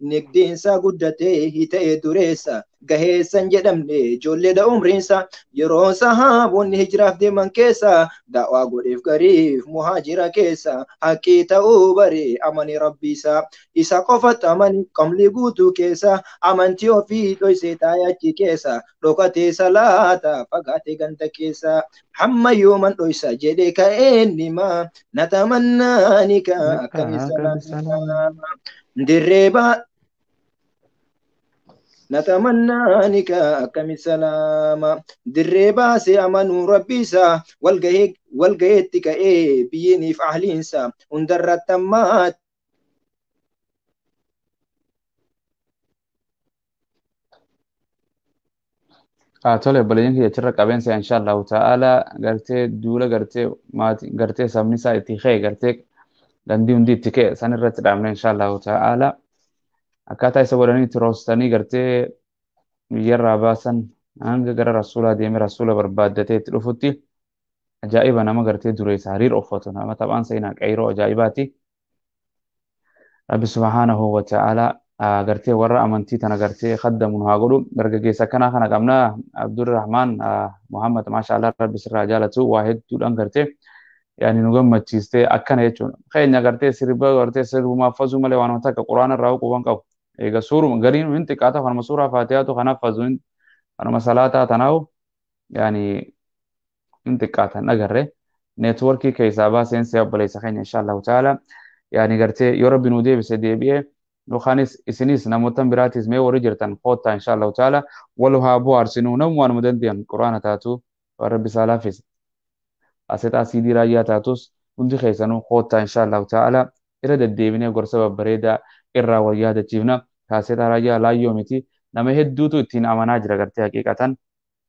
nigdiinsa guddatee ta'e dureessa gaheessan jedhamne ijoolleedha umriinsa yeroo sahaabonni hijiraaf deeman keessa da'waa godheef gariif muhaajira keessa haqqii ta'uu bare amani rabbiisa isa qofatti amani qamli guutuu keessa amantii ofii dhoysee taayachi keessa dhokatee salaata fagaatee ganda keessa hamma yooman dhoysa jedhee ka'een nima natamannaanika akkami salaama dirreebaa نتمنى أكم السلام دري باسي أمنوا ربيسا والقهيتك إيه بيني في أهلينسا اندر التمات Tole obboleeyyan kiyya achirra qabeensa insha Allahu ta'ala gartee duula gartee maatii gartee sabni isaa itti ka'e gartee dandii hundi itti ka'e san irratti dhaabne insha Allahu ta'ala akkaataa isa godhanii itti roostanii gartee biyyarraa baasan hanga gara rasuulaa deemee rasuula barbaaddatee itti dhufutti ajaa'iba nama gartee dureessa hariira uffatu nama taphaan seenaa qeyroo ajaa'ibaati. Rabbi subhaanahu wa ta'ala gartee warra amantii tana gartee khaddamuun haa godhu. Dargaggeessa akkanaa kana qabna. Abdurrahmaan Muhammad, maashaallah, Rabbi sirraa jaalatu. Waa hedduudhaan gartee yaani nu gammachiistee akkana jechuudha. Keenya gartee sirba gartee sirbumaaf fazuu malee waan takka quraana irraa quban qabu. Egaa suuruma gariin hin xiqqaata, kanuma suuraa faatihaatu kanaaf fazuu, kanuma salaataa tanaawu yaani hin xiqqaatan agarre. Neetworkii keessaa baaseen si obboleessa keenya, inshaallahu ta'ala, yaani gartee yoo Rabbi nu deebise deebi'ee, yookaanis isinis namoota biraatis mee warri jirtan koottaa, inshaallahu ta'ala, wal haa bohaarsinuu. Namu waanuma danda'an quraana taatu, waan Rabbi isaa laaffise asexaa siidii raayyaa taatus, hundi keessanuu koottaa, inshaallahu ta'ala, irra deddeebinee gorsa babbareedaa irraa wal yaadachiifna. Kaasetaa raayyaa laayyoo miti, nama hedduutu ittiin amanaa jira gartee haqiiqatan.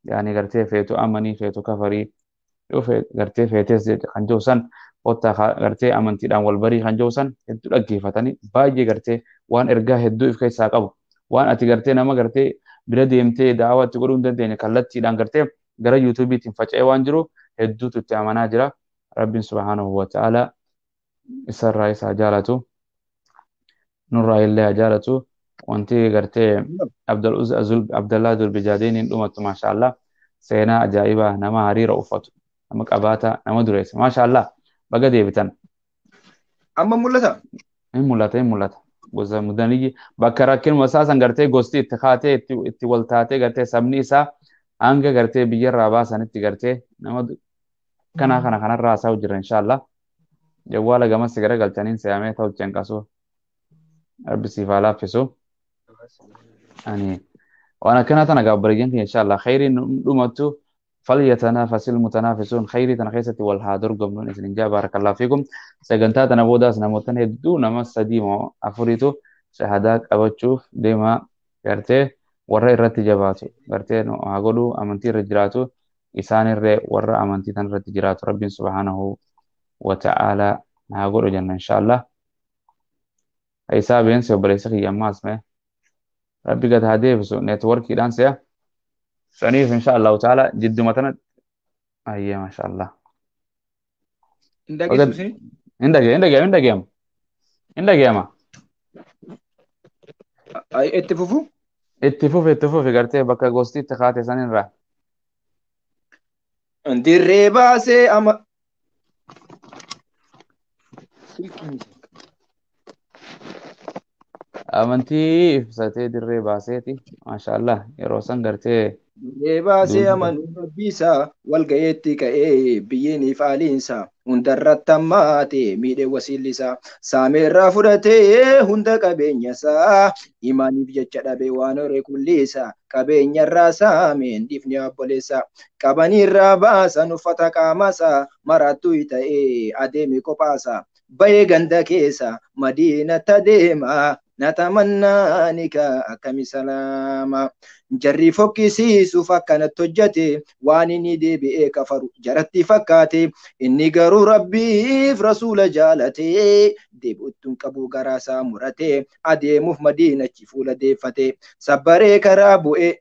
Yaani gartee feetu amanii, feetu kafarii, yoo gartee feetes kan jiru san koottaa, gartee amantiidhaan wal barii kan jiru san hedduu dhaggeeffatanii, baay'ee gartee waan ergaa hedduu of keessaa qabu, waan ati gartee nama gartee bira deemtee daawaa itti godhuu hin dandeenye kallattiidhaan gartee gara yuutuubiitiin faca'ee waan jiru hedduutu itti amanaa jira. Rabbiin subhaanahu wa ta'ala isarraa isaa jaalatu, nurraa illee haa jaalatu. Wanti gartee Abdallaa Zulbijaadeeniin dhumattu, maashaallah, seenaa ajaa'ibaa, nama hariira uffatu, nama qabaata, nama dureessa, maashaallah, baga deebitan. Amma mul'ata? Hin mul'ata, hin mul'ata. Gosa mudaniyyi bakka rakkinuma isaa san gartee gosti itti kaatee itti wal taatee gartee sabni isaa hanga gartee biyyarraa baasanitti gartee nama kana kana kanarraa haasa'u jira, inshaallah. Jawwaala gamas gara galchaniin se'amee ta'u cenqasu. Rabbi siif haa laaffisu. Ani waan akkana tana gaabbareeyyan keenya, inshaallah, khayriin dhumattu. Falyatanaafasil mutanaafisuun, khayrii tana keessatti wal haa dorgomnuun isin jaa. Baarakallahu fiikum. Sagantaa tana boodaas namoota hedduu, nama sadii moo afuriitu shahadaa qabachuuf deema. Gartee warra irratti jabaatu gartee haa godhu, amantii irra jiraatu isaanirree, warra amantii tana irratti jiraatu Rabbiin subhaanahu wa ta'ala haa godhu jenna, inshaallah. Isaa beensi obboleessa kiyya ammaas mee Rabbi gad haa deebisu neetworkiidhaan si'a. Saniif inshaallahu ta'ala jidduma tana ayyee, maashaallah. Hin dhageessu isin? Hin dhagee, hin dhagee, hin dhageema. Hin dhageema. Itti fufu? Itti fufi, itti fufi, gartee bakka gosti itti kaate sanirraa. Dirree baasee ama. Amantii ibsatee dirree baaseeti. Maashaallah, yeroo san gartee. Dirree baasee amanuu rabbiisaa wal ga'eetti ka'ee biyyeeniif aaliinsa hundarratti hammaate miidhee wasiillisaa saameerraa fudhatee hunda qabeenyasaa imaaniif jecha dhabee waan horee kulliisa qabeenyarraa saameen dhiifni obboleessa qabaniirraa baasan uffata qaamasaa marattuu ta'ee adeeme kophaasa bahee ganda keessa Madiinatti adeema. Natamannaanika akkami salaama jarri fokkisiisuuf akkanatti hojjete, waan inni deebi'ee kafaru jaratti fakkaate. Inni garuu Rabbiif rasuula jaalate, deebi'uttuun qabu garaasaa murate, adeemuuf Madiinachi fuula deeffate, sabbaree karaa bu'ee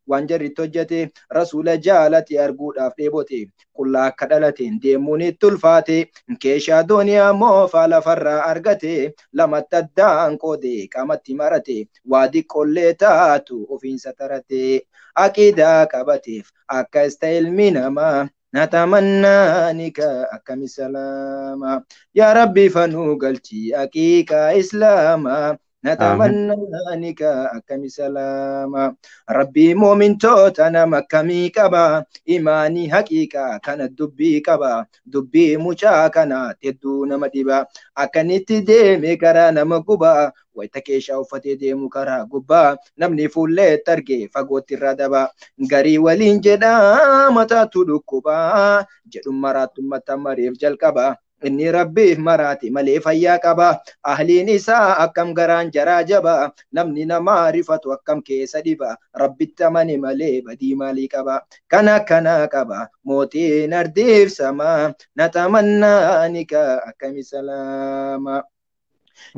waan jarritti hojjete. Rasuula jaalate arguudhaaf dheebote, qullaa akka dhalateen deemuun itti ulfaate. Keeshaa dooniyaa moofaa lafarraa argate, lamatti addaan qoode, qaamatti marate, waa diqqollee taatu ofiinsa tarate. Aqiidaa qabateef akkas ta'e ilmi namaa. Natamannaanika akkami salaama, yaa Rabbi fanuu galchi aqiiqaa Islaamaa. Natamannaanika akkami salaama, Rabbii moomintoota nama akkamii qaba, imaanii haqiiqaa kana dubbii qaba. Dubbii mucaa kana hedduu nama dhiba, akkanitti deeme karaa nama guba. Wayita keeshaa uffatee deemu karaa gubbaa, namni fuulleetti arge fagootti irraa daba. Garii waliin jedhaa mataatu dhukkuba jedhu, maraattummata mariif jalqaba. Inni Rabbiif maraate malee fayyaa qaba. Ahliin isaa akkam garaan jaraa jaba. Namni namaa rifatu akkam keessa dhiba. Rabbitti amane malee badii maalii qaba? Kana kana qaba. Mootiin ardiif sama. Natamannaanika akkami salaama.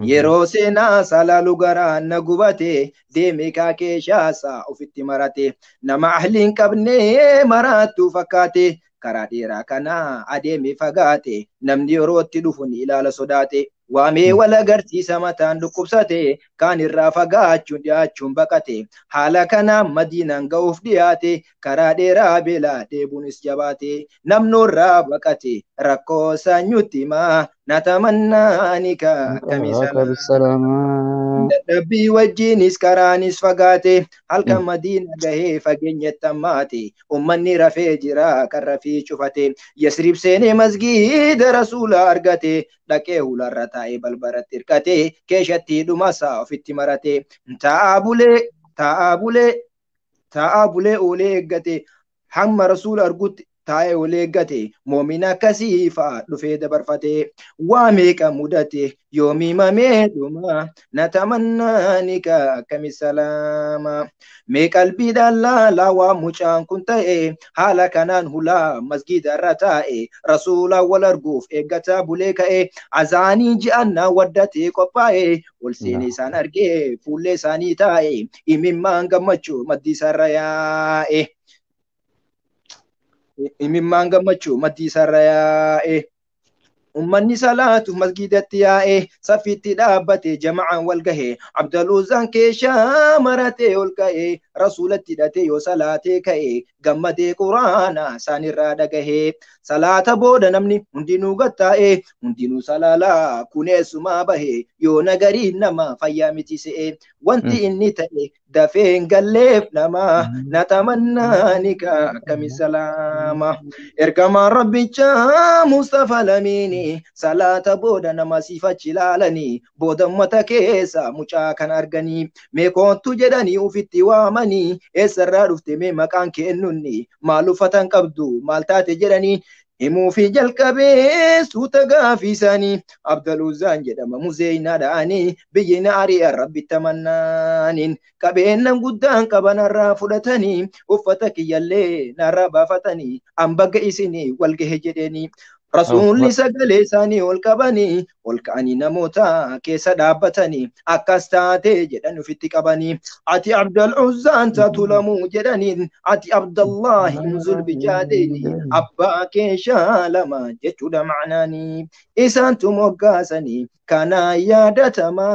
Yeroo seenaa salaalu garaan na gubate, deeme kaakee shaasaa ofitti marate, nama ahliin qabne maraattu fakkaate, karaa dheeraa kana adeeme fagaate, namni yerootti dhufu ni ilaala sodaate. Waamee wal agarsiisa mataan dhukkubsate kaan irraa fagaachuun dhiyaachuun baqate haala kanaan Madiinaan ga'uuf dhiyaate karaa dheeraa beelaa dheebuunis jabaate namnoorraa baqate rakkoo sanyutti himaa natamannaanika akkamii Salaama. Dadhabbii wajjinis karaanis fagaate halkan Madiina gahee fageenyatti hammaate ummanni rafee jira kan rafii cufate Yasrib seenee masgiida rasuula argate dhaqee hularra taa'ee balbaratti hirkate keeshatti dhumasaa ofitti marate taa'aa bulee taa'aa bulee taa'aa bulee oolee eeggate hamma rasuula argutti taa'ee oolee eeggate moomina akkasii fa'a dhufee dabarfate waa meeqa mudate yoomii mamee dhuma natamannaanika akkami salaama mee qalbiidhaan laalaa waa mucaan kun ta'e haala kanaan hulaa masgiida irra taa'e rasuula wal arguuf eeggataa bulee ka'e azaanii ji'annaa waddatee qophaa'e ol seenee isaan argee fuullee isaanii taa'e imimmaan gammachuu maddii isaarra yaa'e. Imimmaan gammachuu maddii isaarra yaa'e. Ummanni salaatuuf masgiidatti yaa'e saffiitti dhaabbate jama'aan wal gahe Abdaluuzaan keeshaa maratee ol ka'e rasuulatti hidhatee yoo salaatee ka'e gammadee quraana isaanirraa dhagahe salaata booda namni hundinuu gattaa'e hundinuu salaalaa kuneessumaa bahe yoo nagarii nama fayyaa miti se'e wanti inni ta'e dafee hin galleef nama natamannaanika akkami salaama ergamaan rabbichaa Mustafa Lamiini salaata booda nama siifachi ilaalanii booda ummata keessa mucaa kan arganii mee koottu jedhanii ufitti waamanii eessarraa dhufte mee maqaan kee eenyunni maal uffatan qabdu maal taate jedhanii himuufi jalqabee suuta gaafii isaanii Abdaluuzaan jedhama Muzeynaadhaanii biyyi na ari'an rabbitti amannaaniin qabeennan guddaan qabanarraa fudhatanii uffata kiyyallee narraa baafatanii an bagga isinii wal gahe jedheenii Rasuulli sagalee isaanii ol qabanii ol ka'anii namoota keessa dhaabbatanii akkas taate jedhan ofitti qabanii ati Abdal Uzzaan taatu lamuu jedhaniin ati Abdallahi Zulbijaadeeni abbaa keeshaa lama jechuudha ma'anaanii isaantu moggaasanii kana yaadatama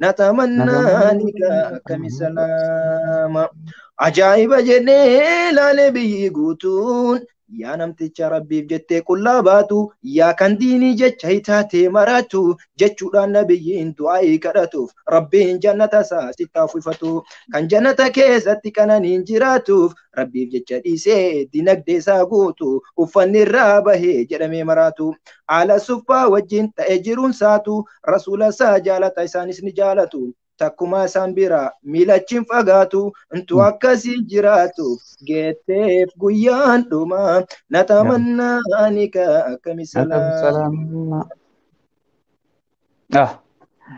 natamannaanika akkami salaama ajaa'iba jedhee laalee biyyi guutuun yaa namticha rabbiif jettee qullaa baatu yaa kan diinii jecha hitaatee maraatu jechuudhaan nabiyyiin du'aa'ii kadhatuuf rabbiin jannata isaa sitti uffifatu kan jannata keessatti qananiin jiraatuuf rabbiif jecha dhiisee dinagdee isaa guutu uffanni irraa bahee jedhamee maraatu haala suffaa wajjin ta'ee jiruun saatu rasuula isaa jaalata isaanis ni jaalatu takkuma isaan bira miilachiin fagaatu intu akkasii jiraatuuf geetteef guyyaan dhuma natamannaanika akkami salaama.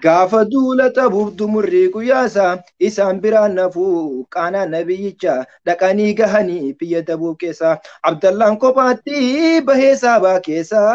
Gaafa duula tabuuf dumurrii guyyaasaa isaan biraan nafuu qaanaa nabiyyicha dhaqanii gahanii biyya tabuuf keessa Abdallaan kophaatti bahee saabaa keessa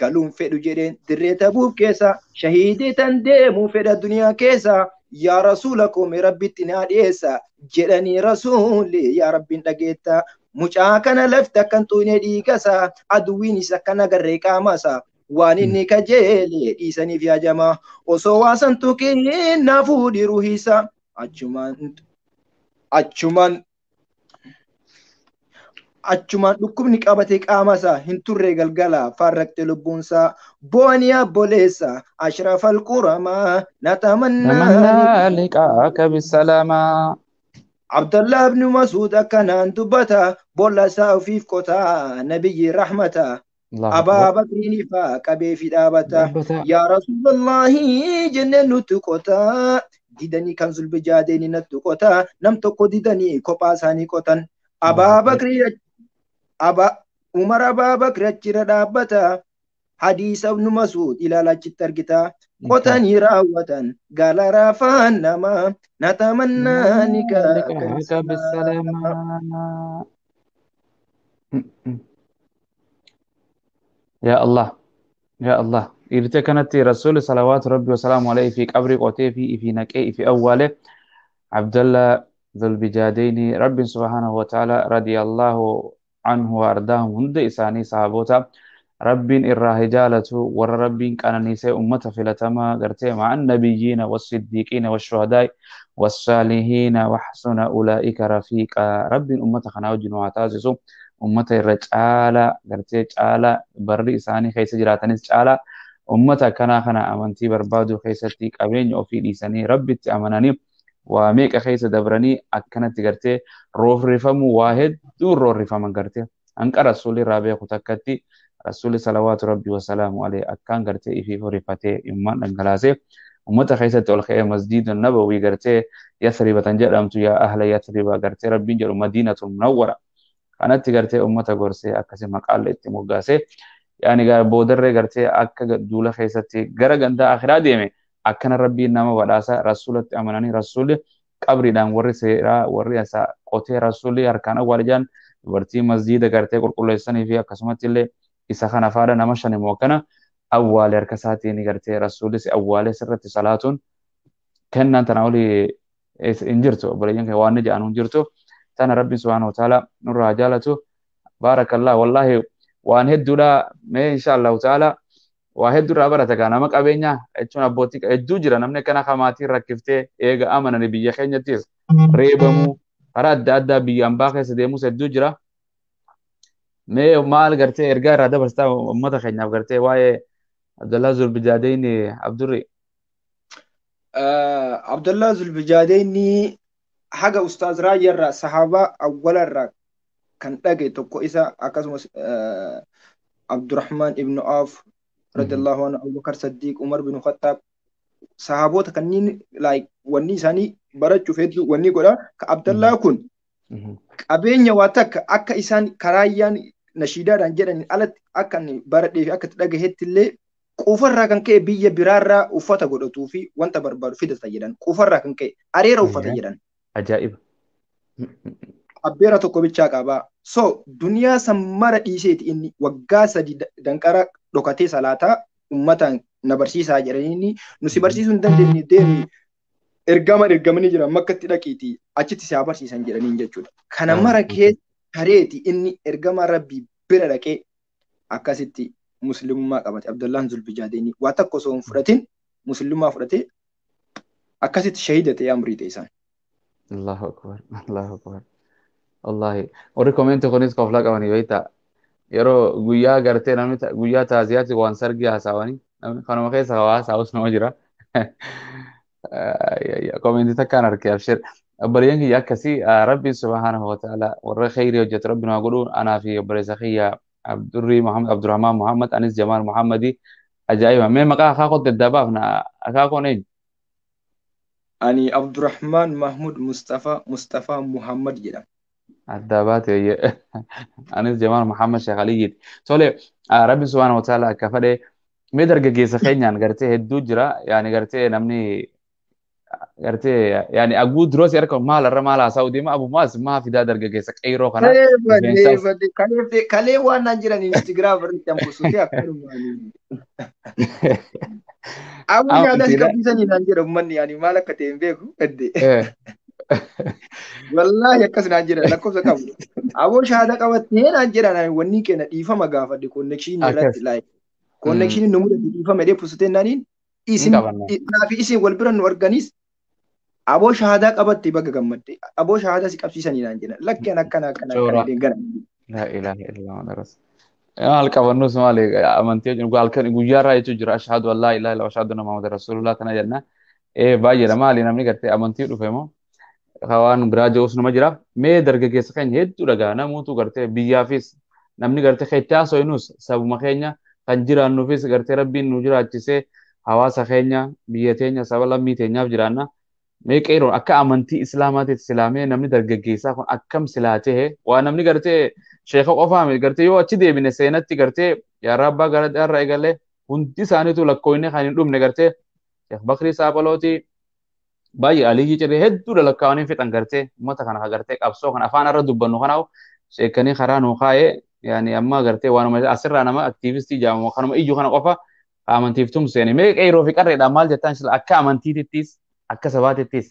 galuun fedhu jedheen dirree tabuuf keessa shahiidii tan deemuu fedha duniyaa keessa yaa rasuula koo mee rabbitti naa dhiyeessa jedhanii rasuulli yaa rabbiin dhageetta mucaa kana lafti akkan xuunee dhiigasa aduwwiinis akkan agarree qaamasa waan inni kajeele dhiisaniif yaajama osoo waasan tuqiin naafuu dhiiruu hiisa achumaan dhukkubni qabate qaamasa hin turre galgala farraqte lubbuunsaa bo'anii abboleessa ashrafal quramaa natamannaa liqaaka bisalaamaa. Abdallah ibn Mas'ud akkanaan dubbata boolla isaa ofiif qotaa nabiyyi rahmata. Abaa Bakriin ifaa qabee fi dhaabata. Yaa Rasuulallahi jenneen nutti qotaa didanii kan zulbijaadeeni natti qotaa nam tokko didanii kophaa isaanii qotan. Abaa Bakrii Umar Abaa Bakri achirra dhaabbata. Hadiisa ibn Mas'ud ilaala achitti argita. Qotanii raawwatan gala raafaan nama natamannaanika bisalaama. Ya Allah ya Allah irte kanatti rasuuli salawaatu rabbi wasalaamu alayhi fi qabrii qotee fi ifi naqee ifi awwaale Abdallah Zulbijaadeyni rabbiin subhaanahu wa ta'ala radiyallahu anhu wa ardaahum hunda isaanii sahaboota Rabbiin irraa hijaalatu warra Rabbiin qananiisee ummata filatamaa gartee ma'an nabiyyiina wassiddiiqiina washuhadaa'i wassaalihiina waxsuna ulaa'ika rafiiqa. Rabbiin ummata kanaa wajjin waa taasisu ummata irra caalaa gartee caalaa barri isaanii keessa jiraatanis caalaa ummata akkanaa kana amantii barbaaduu keessatti qabeenya ofii dhiisanii Rabbitti amananii waa meeqa keessa dabranii akkanatti gartee roorrifamuu waa hedduun roorrifaman gartee hanqa rasuulli irraa beeku takkatti rasuulli salawaatu rabbi wasalaamu alayhi akkaan gartee ifii horifatee immaan dhangalaasee ummata keessatti ol ka'ee masjiida nabawii gartee Yasribatan jedhamtu yaa ahla Yasriba gartee Rabbiin jedhu Madiinatul Munawwara kanatti gartee ummata gorsee akkasii maqaalle itti moggaasee yaani boodarree gartee akka duula keessatti gara gandaa akhiraa deeme akkana Rabbiin nama badhaasa rasuulatti amananii rasuulli qabriidhaan warri seeraa warri isa qotee rasuulli harkaan awwaale jaan dubartii masjiida gartee qulqulleessanii fi akkasumatti illee isa kana faadha nama shan immoo akkana awwaale harka isaatiin gartee rasuullis awwaale sirratti salaatuun kennaan tana olii hin jirtu obboleeyyan kee waan ni jedhan hin jirtu tana Rabbiin subhaanahu wa ta'ala nurraa jaalatu. Baarakallah, wallaahi waan hedduudha. Mee insha Allahu ta'ala waa hedduurraa barata gaa nama qabeenya jechuun abbootii hedduu jira namni akkana kamaatiin rakkiftee eega amananii biyya keenyattis reebamuu karaa adda addaa biyya ambaa keessa deemus hedduu jira. Mee maal gartee ergaa irraa dabarsitaa uummata keenyaaf gartee waa'ee Abdallaa Zulbijaadeyni Abdurri? Abdallaa Zulbijaadeyni haga Ustaaz Raayyaarraa sahaabaa awwalarraa kan dhage tokko isa, akkasumas Abdurrahman ibn Auf radiyallahu anhu, Abubakar Saddiq, Umar bin Khattab, sahaabota kanneen like wanni isaanii barachuuf hedduu wanni godha. Ka Abdallaa kun qabeenya waa takka akka isaan karaayyaan nashiidaadhaan jedhaniin alatti akka inni baradhee fi akka itti dhagahetti illee quufarraa kan ka'e biyya biraarraa uffata godhatuu fi wanta barbaadu fidata jedhan, quufarraa kan ka'e areera uffata jedhan. Ajaa'iba. Abbeera tokko bichaa qabaa. So duniyaa san mara dhiiseeti inni waggaa 3 danqara dhokatee salaataa uummataan na barsiisaa jedhanii nu si barsiisuu hin dandeenye deemi ergama ergamanii jira makkatti dhaqiitii achitti si haa barsiisan jedhaniin jechuudha. Kana mara keessa tareeti inni ergama Rabbii bira dhaqee akkasitti muslimummaa qabate. Abdallaan Zulbijaadeeni waa takka osoo hin fudhatin muslimummaa fudhatee akkasitti shahida ta'ee amrii ta'e isaan. Allahu akbar, Allahu akbar. Wallahi warri koomenti kunis koflaa qabanii beektaa yeroo guyyaa gartee namni guyyaa taaziyaatti waan sargii haasawanii namni kanuma keessa hawaasa nama jira. Koomenti takkaan arge abshir. Obboleeyyan kiyya akkasii Rabbiin subhaanahu wa ta'ala warra khayrii hojjetu Rabbiin haa godhu. Anaa fi obboleessa kiyya Abdurrii Muhammad Abdurrahmaan Muhammad anis Jamaal Muhammadi ajaa'iba. Mee maqaa akaakoo daddabaafna akaakoon eenyu? Ani Abdurrahmaan Mahmud Mustafa Mustafa Muhammad jedhama. Adda baate. Anis Jamaal Muhammad Sheekh Aliyyiiti. Tole, Rabbi subhaanahu wa ta'ala akka fedhe mee dargaggeessa keenyaan gartee hedduu jira yaani gartee namni gartee yaani aguu duroo si harka maal irra maal haasa'u deema abu maas maa fidaa dargaggeessa qeyroo kana. Kalee waan naan jiran Instagram irratti hambusuutee akkanuma. Abu nyaata si qabsiisanii naan jedha uummanni yaani maal akka ta'e hin beeku. Wallaahi akkas naan jedha lakkoofsa qabu. Aboo shahada qabattee naan jedha wanni keenya dhiifama gaafadhe connection irratti like connection nu mudate dhiifama jedhee pusutee naaniin isin fi isin wal bira nu arganis aboo shahadaa qabatte baga gammadde aboo shahadaa si qabsiisanii naan jedhan lakkeen akkana akkana akkana deengana. La ilaha illallah rasul. Maal qabannus maali amantii halkan guyyaarraa jechuun jira ashhadu an laa ilaha illallah ashhadu anna muhammadan rasulullah kana jenna. Baay'eedha maali namni gartee amantii dhufe moo waan biraa jiruus nama jira. Mee dargaggeessa keenya hedduu dhagaa namoota gartee biyyaafis namni gartee keechaa so'inus sabuma keenya kan jiraannuufis gartee Rabbiin nu jiraachisee hawaasa keenya biyya teenya saba lammii teenyaaf jiraanna. Mee qeeroon akka amantii islaamaatiif silaamee namni dargaggeessaa kun akkam silaa ta'e waa namni gartee sheeka qofaa miti gartee yoo achi deebine seenatti gartee yaarraa abbaa gara irraa eegalee hundi isaaniitu lakkoofne kan hin dhumne gartee Sheekh Bakrii Saaphalootii baay'ee Aliyyii Ciree hedduudha lakkaa'anii fixan gartee uummata kana gartee qabsoo kana afaan irra dubbannu kanaaf sheekanii karaa nuu kaa'ee yaani amma gartee waanuma asirraa nama aktiivistii jedhamu kanuma iyyuu kana qofa amantiif tumseeni mee qeeroo fi qarreedhaan maal jettaan sila akka amantiitittis akka sabaatittis.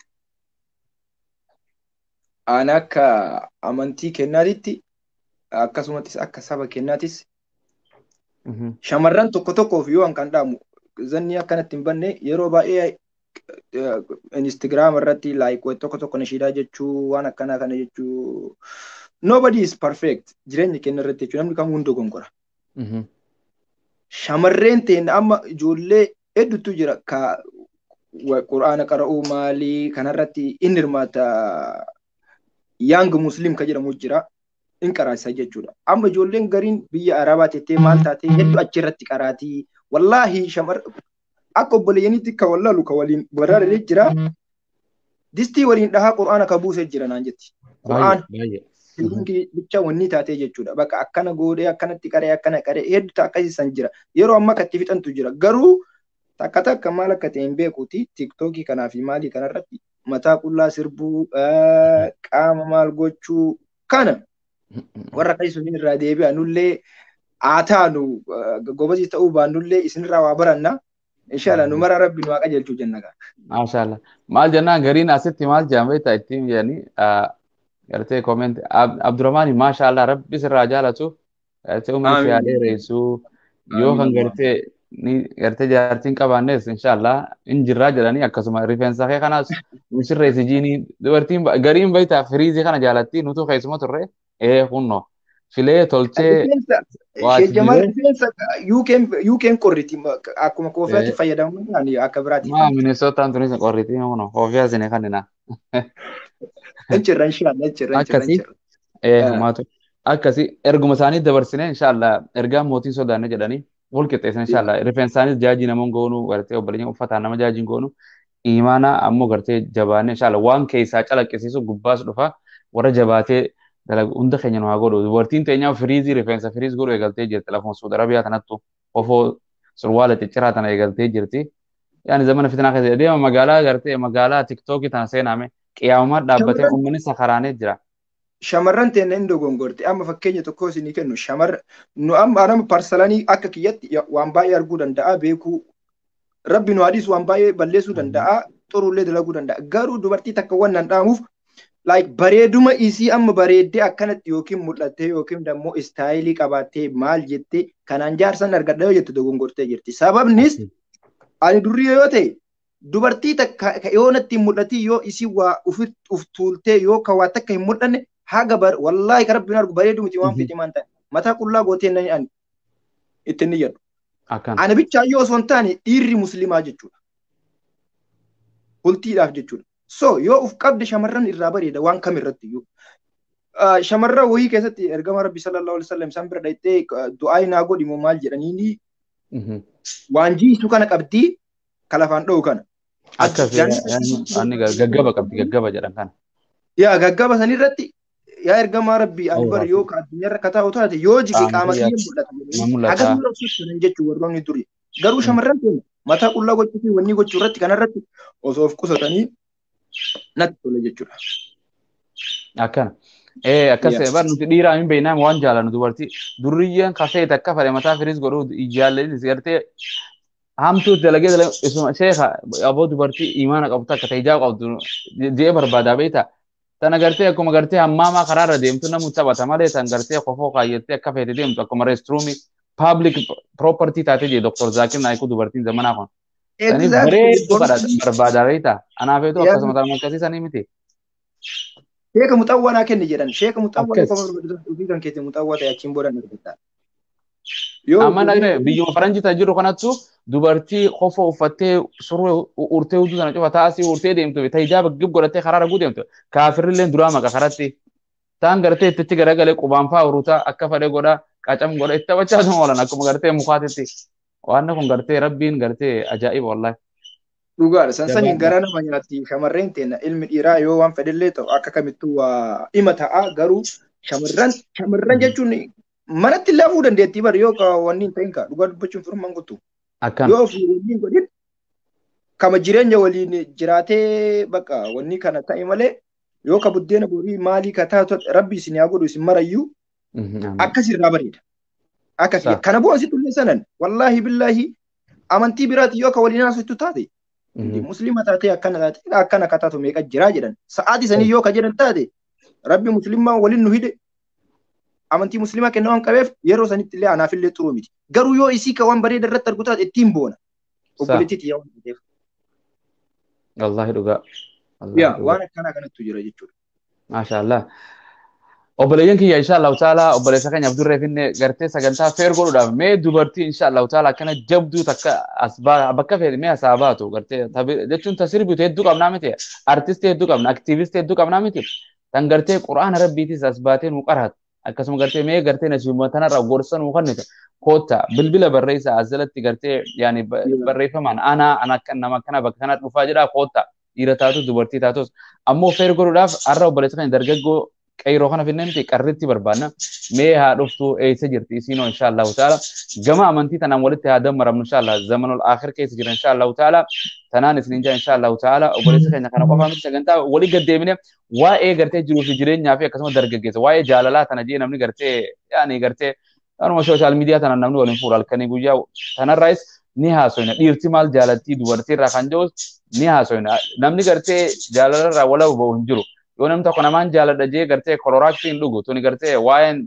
Ani akka amantii kennaatitti akkasumattis akka saba kennaatis Shamarran tokko tokkoof yoo an kan dhaamu zanni akkanatti hin banne yeroo baay'ee Instagram irratti like tokko tokko nashiidaa jechuu waan akkanaa kana jechuu nobody is perfect jireenya keenya irratti jechuudha namni kamuu hundi gongora. Shamarreen ta'in amma ijoollee hedduutu jira ka quraana qara'uu maalii kanarratti inni hirmaata young muslim ka jedhamu jira in qaraasisa jechuudha. Amma ijoolleen gariin biyya arabaa tettee maal taatee hedduu achirratti qaraatii wallaahi shamar akka obboleeyyaniitti ka wallaalu ka waliin baraaree jira. Distii waliin dhahaa quraana ka buusee jira naan jetti. Quraan bicha wanni taatee jechuudha. Bakka akkana goodee akkanatti qaree akkana qaree hedduu akkasiisan jira. Yeroo amma akkatti fixantu jira. Garuu takka takka maal akka ta'e hin beekuuti tiiktookii kanaa fi maalii kanarratti mataa qullaa sirbuu qaama maal gochuu kana warra akkasii sun irraa deebi'a nullee haa taanu gobazii ta'uu baannullee isinirraa waa baranna. Inshallah nu mara rabbi nu haa qajeelchuu jenna gaa. Maashaallah. Maal jennaan gariin asitti maal jedhan beektaa ittiin jedhanii gartee comment Abdurrahmaan maashaallah rabbi sirraa jaalatu gartee umrii si haa dheeressu yoo kan gartee ni gartee jaartiin qabaannes inshallah in jirraa jedhanii akkasuma rifeensa kee kanaas nu sirreessi jiinii dubartiin gariin beektaa firiizii kana jaalatti nutu keessuma turre ee kunno filee tolchee Jamal rifeensa UK'n qorriti akkuma koofiyaatti fayyadamuudhaan akka biraatti. Maa Minnesotaan tunis qorriti kunno koofiyaa isin kannina. Inchirra inshallah inchirra Akkasii maatu akkasii erguma isaanii dabarsine inshallah ergaa mootiin sodaanne jedhanii wal qixxeessan inshallah rifeensa isaanis jaajii namoon goonu gartee obboleeyyan uffataan nama jaajiin goonu imaana ammoo gartee jabaanne inshallah waan keessaa calaqqisiisu gubbaas dhufa warra jabaatee dalagu hunda keenya nu haa godhu dubartiin teenyaa firiizii rifeensa firiiz godhu eegaltee jirti lafuma Suudi Arabiyaa tanattu ofoo surwaala cicciraa tana eegaltee jirti. Yaani zamana fitinaa keessa deema magaalaa gartee magaalaa tiktookii tana seename qiyaamumaa dhaabbatee uummanni sakaraanee jira. Shamarran teenya hin dogongorte amma fakkeenya tokko isinii kennu shamarra nu amma nama parsalanii akka kiyyatti waan baay'ee arguu danda'a beekuu rabbi nu hadiisu waan baay'ee balleessuu danda'a xurullee dalaguu danda'a garuu dubartii takka waan nan dhaamuuf like bareeduma isii amma bareeddee akkanatti yookiin mul'attee yookiin dammoo istaayilii qabaattee maal jettee kanaan jaarsan argadha yoo jettu dogongortee jirti. Sababnis ani durri yoo ta'e dubartii takka yoo natti hin mul'atin yoo isii waa uf tuultee yoo ka waa takka hin mul'anne haga bar wallaahi ka rabbiin argu bareedu miti waan fedhe maan ta'e mataa qullaa gootee nani ani ittiin ni jedhu. Ani bichaa yoo osoo hin taane dhiirri musliimaa jechuudha. Bultiidhaaf jechuudha. So yoo uf qabde shamarran irraa bareeda waan kam irratti iyyuu. Shamarran wayii keessatti ergama Rabbi sallallahu alaihi wasallam isaan bira dhaqxee du'aa naa godhi moo maal jedhaniini waan jiisu kana qabdii ka lafaan dho'u kana. Akkas gaggaba qabdi gaggaba jedhan kana. Yaa gaggaba sanirratti yaa ergamaa Rabbii ani bar yoo ka addunyaarra ka taa'u taate yoo jige qaama kiyya mul'ata. Haga dura ibsuun jechuun warroonni duri. Garuu shamarran keenya mataa qullaa gochuu fi wanni gochuu irratti kanarratti osoo of qusatanii natti tola jechuudha. Akkana. Akkas bar nuti dhiiraa hin beeknaa waan jaalannu dubartii durriyyeen kafee takka fedhe mataa firiis godhuu jaalladhi gartee hamtuu dalagee dalagee isuma sheekha aboo dubartii imaana qabdu takka ta'e ijaa qabdu je'ee barbaadaa beektaa. Tana gartee akkuma gartee hammaamaa karaarra deemtu namu taphata malee tan gartee kofoo kaayyattee akka feete deemtu akkuma reestruumii public property taatee jee Dr. Zaakir Naayikuu dubartiin zamanaa kun. Saniif bareedduu barbaadaa beektaa. Anaafeetu akkasuma ta'an akkasii sanii miti. Sheeka muxawwaa naa kenni jedhan. Sheeka muxawwaa ofii kan keetti muxawwaa ta'e achiin booda argatta. Amma dhaqne biyyuma faranjii ta'e jiru kanattu dubartii kofoo uffattee surree urtee hudduu sana cufa taasii urtee deemtu ta hijaaba gib godhattee karaa raguu deemtu kaafirrillee duraa maqa karatti taan gartee ittichi garagalee qubaan faa urutaa akka fedhe godha qacam godha itti taphachaa tuma oolan akkuma gartee mukaatitti waan kun gartee rabbiin gartee ajaa'iba wallaahi. Dhugaadha. Sansaniin gara nama nyaatti shamarreen teenya ilmi dhiiraa yoo waan fedhellee ta'u akka kamittuu waa dhima ta'a garuu shamarran jechuun manatti illee hafuu dandeettii bari yoo wanni hin ta'in kaa dhugaa dubbachuun firummaan guutu. Yoo ofii wanni hin godhin kama jireenya waliin jiraatee bakka wanni kana ta'e malee yoo ka buddeena borii maalii ka taatu rabbi isin haa godhu isin marayyuu akkas irraa bareeda. Akkas kana bu'aan sitti illee sanan wallaahi billaahi amantii biraati yoo ka waliin haasoftu taate muslima taatee akkana taate akkana ka taatu meeqa jiraa jedhan sa'aatii sanii yoo ka jedhan taate rabbi muslimaa waliin nu hidhe Amantii musliimaa kennaa waan qabeef yeroo sanitti illee anaaf illee xuruu miti. Garuu yoo isii ka waan bareeda irratti argu taate ittiin boona. Obboleettii tiyya waan ta'eef. Wallaahi dhugaa. Yaa waan akkanaa kanattu jira jechuudha. Maashaallah. Obboleeyyan kiyya insha Allahu ta'ala obboleessa keenya Abdurree finne gartee sagantaa feer godhuudhaaf mee dubartii insha Allahu ta'ala akkana jabduu takka as bakka feete mee asaa baatu gartee jechuun ta sirbitu hedduu qabnaa miti, artistii hedduu qabna, aktiivistii hedduu qabnaa miti, tan gartee quraana rabbiitis as baatee nu qaraatu, akkasuma gartee mee gartee nasiibuma tanarraa gorsa nuu kennite koota bilbila barreessa as jalatti gartee yaani barreeffamaan ana ana akka nama akkana bakka kana dhufaa jedhaa koota, dhiira taatus dubartii taatus. Ammoo feer godhuudhaaf har'a obboleessa keenya dargaggoo qeyroo kana finne miti, qarritti barbaanna. Mee haa dhuftu, eessa jirti isiinoo? Insha Allahu ta'ala gama amantii tanaan walitti haa dammaramnu insha Allah. Zamanul akhir keessa jira insha Allahu ta'ala. Tanaan isinin jaa insha Allahu ta'ala obboleessa keenya kana qofaa miti, sagantaa walii gaddeemine waa'ee gartee jiruu fi jireenyaa fi akkasuma dargaggeessa waa'ee jaalalaa tana jee namni gartee yaani gartee anuma social media tanaan namni waliin fuudha halkanii guyyaa, tanarraayis ni haasoyna. Dhiirti maal jaalattii dubartiirraa kan jedhus ni haasoyna. Namni gartee jaalalarraa wala ba'u hin jiru. Yoo namni tokko namaan jaaladha jee gartee koloraaksii hin dhugu tuni gartee waa'een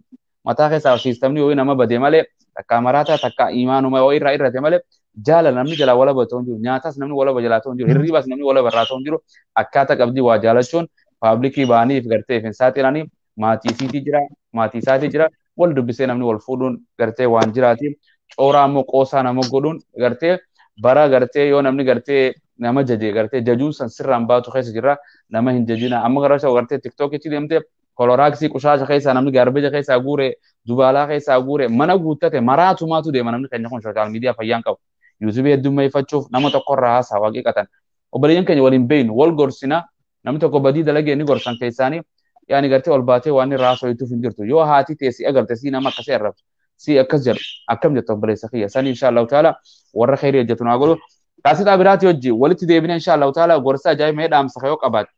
mataa keessaa siistamni yoo nama bade malee, takka maraataa takka imaanuma yoo irraa irrate malee, jaalala namni jalaa wala ta'u hin jiru. Nyaatas namni wala jalaa ta'u hin jiru. Hirriibas namni wala barraa ta'u hin jiru. Akkaataa qabdii waa jaalachuun paablikii ba'aniif gartee hin saaxilanii, maatii isiitii jira, maatii isaatii jira, wal dubbisee namni wal fuudhuun gartee waan jiraati. Cooraa immoo qoosaa nama godhuun gartee bara gartee yoo namni gartee nama jaje gartee jajuun san sirraan baatu keessa jira. Nama hin jajina. Amma gara gartee tiktookitti deemtee koloraaksii qushaasha keessaa namni gaarbeja keessaa guure, dubaalaa keessaa guure, mana guuttate maraatumaatu deema. Namni keenya kun social media fayyaan qabu yuutuubii heddummeeffachuuf nama tokkorraa haasaa waaqeqatan. Obboleeyyan keenya waliin beeynu, wal gorsina. Namni tokko badii dalagee ni gorsan keessaanii yaani gartee ol baatee waan irraa haasofituuf hin jirtu. Yoo haati teessi agarte si nama akkasii arrabsu, si akkas jedhu, akkam jettu obboleessa kiyya? Sani insha Allahu ta'ala warra khairii hojjetu naa godhu. Kaasitaa biraati hojii walitti deebine insha Allahu ta'ala. Gorsa ajaa'ib mee dhaamsa yoo qabaate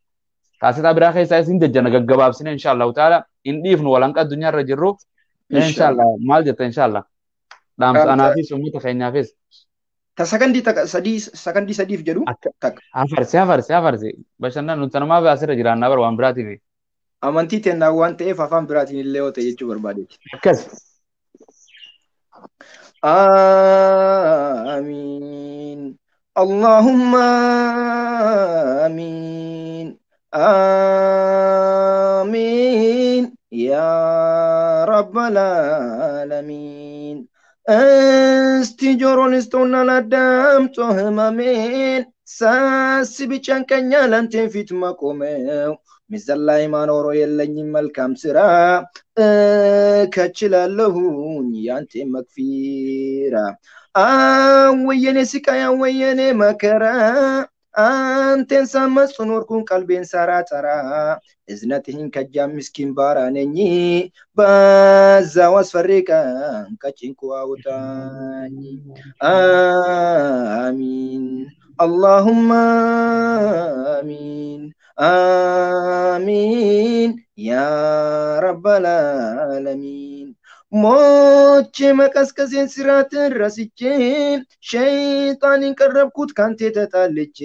kaasitaa biraa keessaa isin jajjana gaggabaabsine insha Allahu ta'ala. Hin dhiifnu walanqa addunyaa irra jirru insha Allah. Maal jetta insha Allah dhaamsa anaafis uummata keenyaafis? Ta sakandii takka sadii, sakandii sadiif jedhu takka. Hafarsi hafarsi hafarsi bashannan nuti tanumaaf asirra jiraannaa bar, waan biraatiif. Amantii teennaa waan ta'eef afaan biraatiin illee yoo ta'e jechuu barbaadeeti. Akkas. آمين اللهم آمين آمين يا رب العالمين። እስቲ ጆሮን ስጠውና ላዳምጦ ህመሜን፣ ሳስብ ይጨንቀኛል አንተን ፊት መቆመው። ሚዛን ላይ ማኖሮ የለኝም መልካም ስራ፣ ከችላለሁኝ ያንተ መግፊራ። አወየኔ ስቃይ አወየኔ መከራ፣ አንተን ሳመጽ ኖርኩን ቀልቤን ሳራጠራ። እዝነትህን ከጃ ምስኪን ባራ ነኝ፣ በዛው አስፈሪ ቀን ከጭንቁ አውጣኝ። አሚን اللهم آمين آمين يا رب العالمين። ሞቼ መቀስቀሴን ስራትን ረስቼ ሸይጣንን ቀረብኩት ካንቴ ተጣልቼ።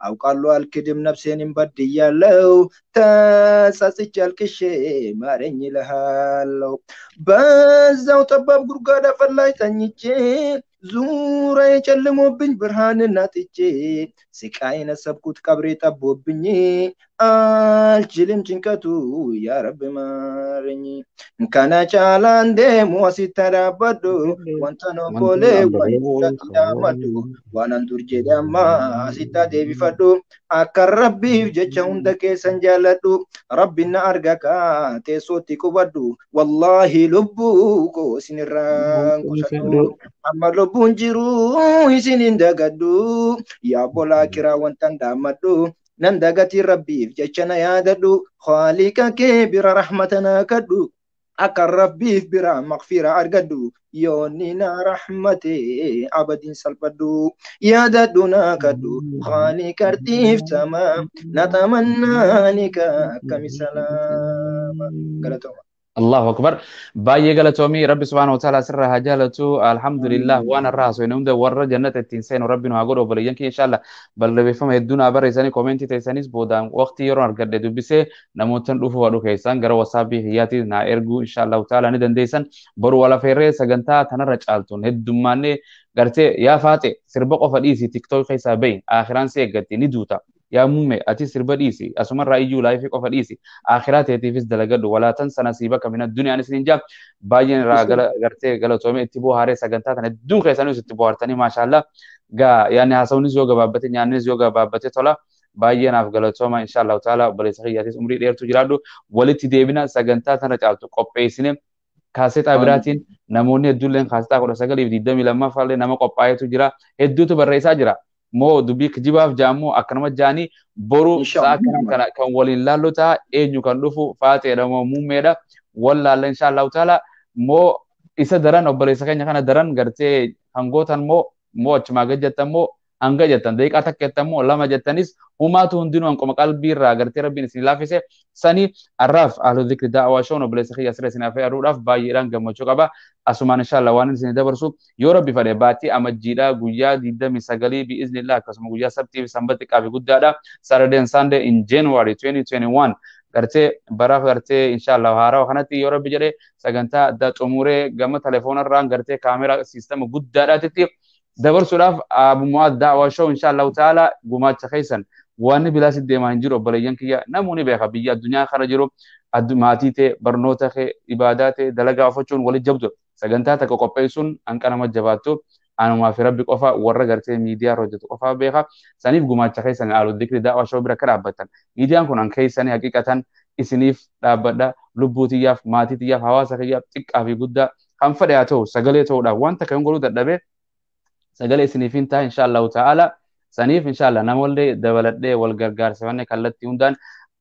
አውቃለሁ አልክድም ነፍሴንም በድያለሁ፣ ተጸጽቼ አልቅሼ ማረኝ እልሃለሁ። በዛው ጠባብ ጉድጓድ አፈር ላይ ተኝቼ ዙሪያዬ ጨልሞብኝ ብርሃንን አጥቼ ስቃይ ነሰብኩት ቀብሬ ጠቦብኝ አልችልም ጭንቀቱ ያ ረብ ማረኝ። Kana caalaan deemu asitti dhaabbadhu, wanta nokkoolee wanta dhaabbadhu, waanan dur jedhe amma asitti deebifadhu. Akka rabbiif jecha hunda keessan jaalladhu, rabbi na arga kaa teessootti qubadhu. Wallaahi lubbuu koo isinirraan qusadhu, amma lubbuun jiru isin hin dagadhu. Yaa bolaa kiraa wantan dhaammadhu nan dagati, rabbiif jecha na yaadadhu. Khaaliqa kee bira rahmata naa kadhu, akka rabbiif bira maqfira argadhu. Yoonni na rahmate abadiin salphadhu, yaadadhu naa kadhu khaaliqartiif sama na tamannaanika akkami salaama. Galatooma. Allahu akbar. Baay'ee galatoomii Rabbi subhaanahu wa ta'ala asirraa haa jaalatu. Alhamdulillah waan irraa haasofne hunda warra jannata ittiin seenu Rabbi nu haa godhu obboleeyyan kiyya inshallah. Balleeffama hedduu naa barreessanii koomentii teessanis boodaan waqtii yeroo argadhe dubbisee namootan dhufuu wadhu keessan gara wasaabii hiyyaatiin naa erguu inshallah ta'ala ni dandeessan. Boru walafeerree sagantaa tanarra caaltuun heddummaannee gartee yaa faaxe sirba qofa dhiisi tiktook keessaa bahi aakhiraan si eeggatti ni duuta. Yaa muumme ati sirba dhiisi asumarraa iyyuu laayifii qofa dhiisi akhiraa teetiifis dalagadhu walaa tansa nasiibaka min addunyaan isiniin jaa baay'een irraa gartee galatoomee itti bohaaree sagantaa tana hedduun keessanis itti bohaartanii maashaallaa gaa yaani haasawnis yoo gabaabbate nyaannis yoo gabaabbate tola baay'ee naaf galatooma inshaallahu ta'ala obboleessa kiyyaatis umrii dheertuu jiraadhu walitti deebina sagantaa tana caaltu qopheessine kaasetaa biraatiin namoonni hedduulleen kaasetaa 1922 nama qophaa'etu jira hedduutu barreessaa jira. Moo dubbii kijibaaf jaamoo akkanuma jaanii boru sa'a kana kan waliin laallu ta'a eenyu kan dhufu faaxeedha moo muummeedha wal laalla inshaallahu taala moo isa daran obboleessa keenya kana daran gartee hangootan moo moo achumaa gad jettan moo hanga jettan daqiiqaa takka jettan moo lama jettanis humaatu hundinuu hanqoma qalbii irraa gartee rabbiin isin laaffise sanii arraaf ahlu dhikri daawaa shoon obboleessa kiyya asirra isin hafee aduudhaaf baay'eedhaan gammachuu qaba. Asumaan inshallah waan isin dabarsu yoo rabbi fedhe baatii amajjiidha guyyaa 29 biiznillah akkasuma guyyaa sabtii fi sanbata xiqqaa fi guddaadha Saturday and Sunday in January 2021 gartee baraaf gartee inshallah haarawaa kanatti yoo rabbi jedhe sagantaa addaa xumuree gama telefoonarraan gartee kaameraa siistama guddaadhaatitti dabarsuudhaaf Abu Mu'aaz Da'waa Show inshallah ta'ala gumaacha keessan waan bilaas deemaa hin jiru obboleeyyan kiyya namoonni beeka biyya addunyaa kana jiru maatii ta'e barnoota kee ibaadaa ta'e dalagaa ofachuun walitti jabdu sagantaa takka qopheessuun hanqa nama jabaattu anumaa fi rabbi qofa warra gartee miidiyaa hojjetu qofa beeka saniif gumaacha keessan Ahlu Dhikri Da'waa Show bira akka dhaabbattan miidiyaan kun an keessanii haqiqatan isiniif dhaabbadha lubbuu tiyyaaf maatii tiyyaaf hawaasa kiyyaaf xiqqaa fi guddaa kan fedhe haa ta'u sagalee ta'uudhaaf wanta kan godhuu dadhabee sagalee isiniif hin ta'a inshaallahu ta'ala saniif inshallah namollee dabaladhee wal gargaarsifanne kallattii hundaan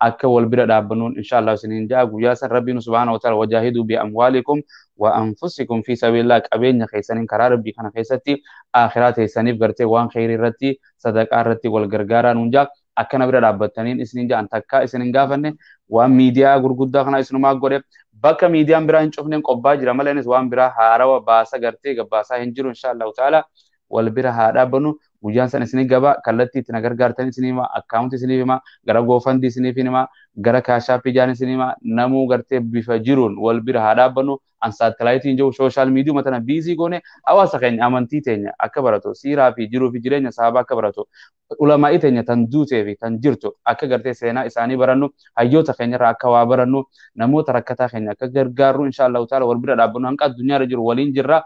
akka wal bira dhaabbannuun inshallah isiniin ja'a guyyaa san rabbiin subhaanahu wa ta'ala wajaahiduu bi amwaalikum wa anfusikum fi sabiilillah qabeenya keessaniin karaa rabbii kana keessatti akhiraa teessaniif gartee waan kheyrii irratti sadaqaa irratti wal gargaaraa nuun ja'a akkana bira dhaabbattaniin isiniin ja'an takkaa isin hin gaafanne waan miidiyaa gurguddaa kana isinumaa godhe bakka miidiyaan biraa hin cufneen qobbaa jira malee innis waan biraa haarawa baasa gartee gabbaasaa hin jiru inshallah ta'ala wal bira haa dhaabbannu guyyaan san isinii gaba kallattii itti na gargaartan isinii hima akkaawunti isiniif hima gara goofandii isiniif hima gara kaashaappii jaan isinii hima namuu gartee bifa jiruun wal bira haa dhaabbannu an saatalaayitiin jiru sooshaal miidiyuma tana biizii goone hawaasa keenya amantii teenya akka baratu siiraa fi jiruu fi jireenya sahabaa akka baratu ulamaa'ii teenya tan duutee fi tan jirtu akka gartee seenaa isaanii barannu hayyoota keenyarraa akka waa barannu namoota rakkataa keenya akka gargaarru inshaallahu ta'ala wal bira dhaabbannu hanqa addunyaarra jiru waliin jirra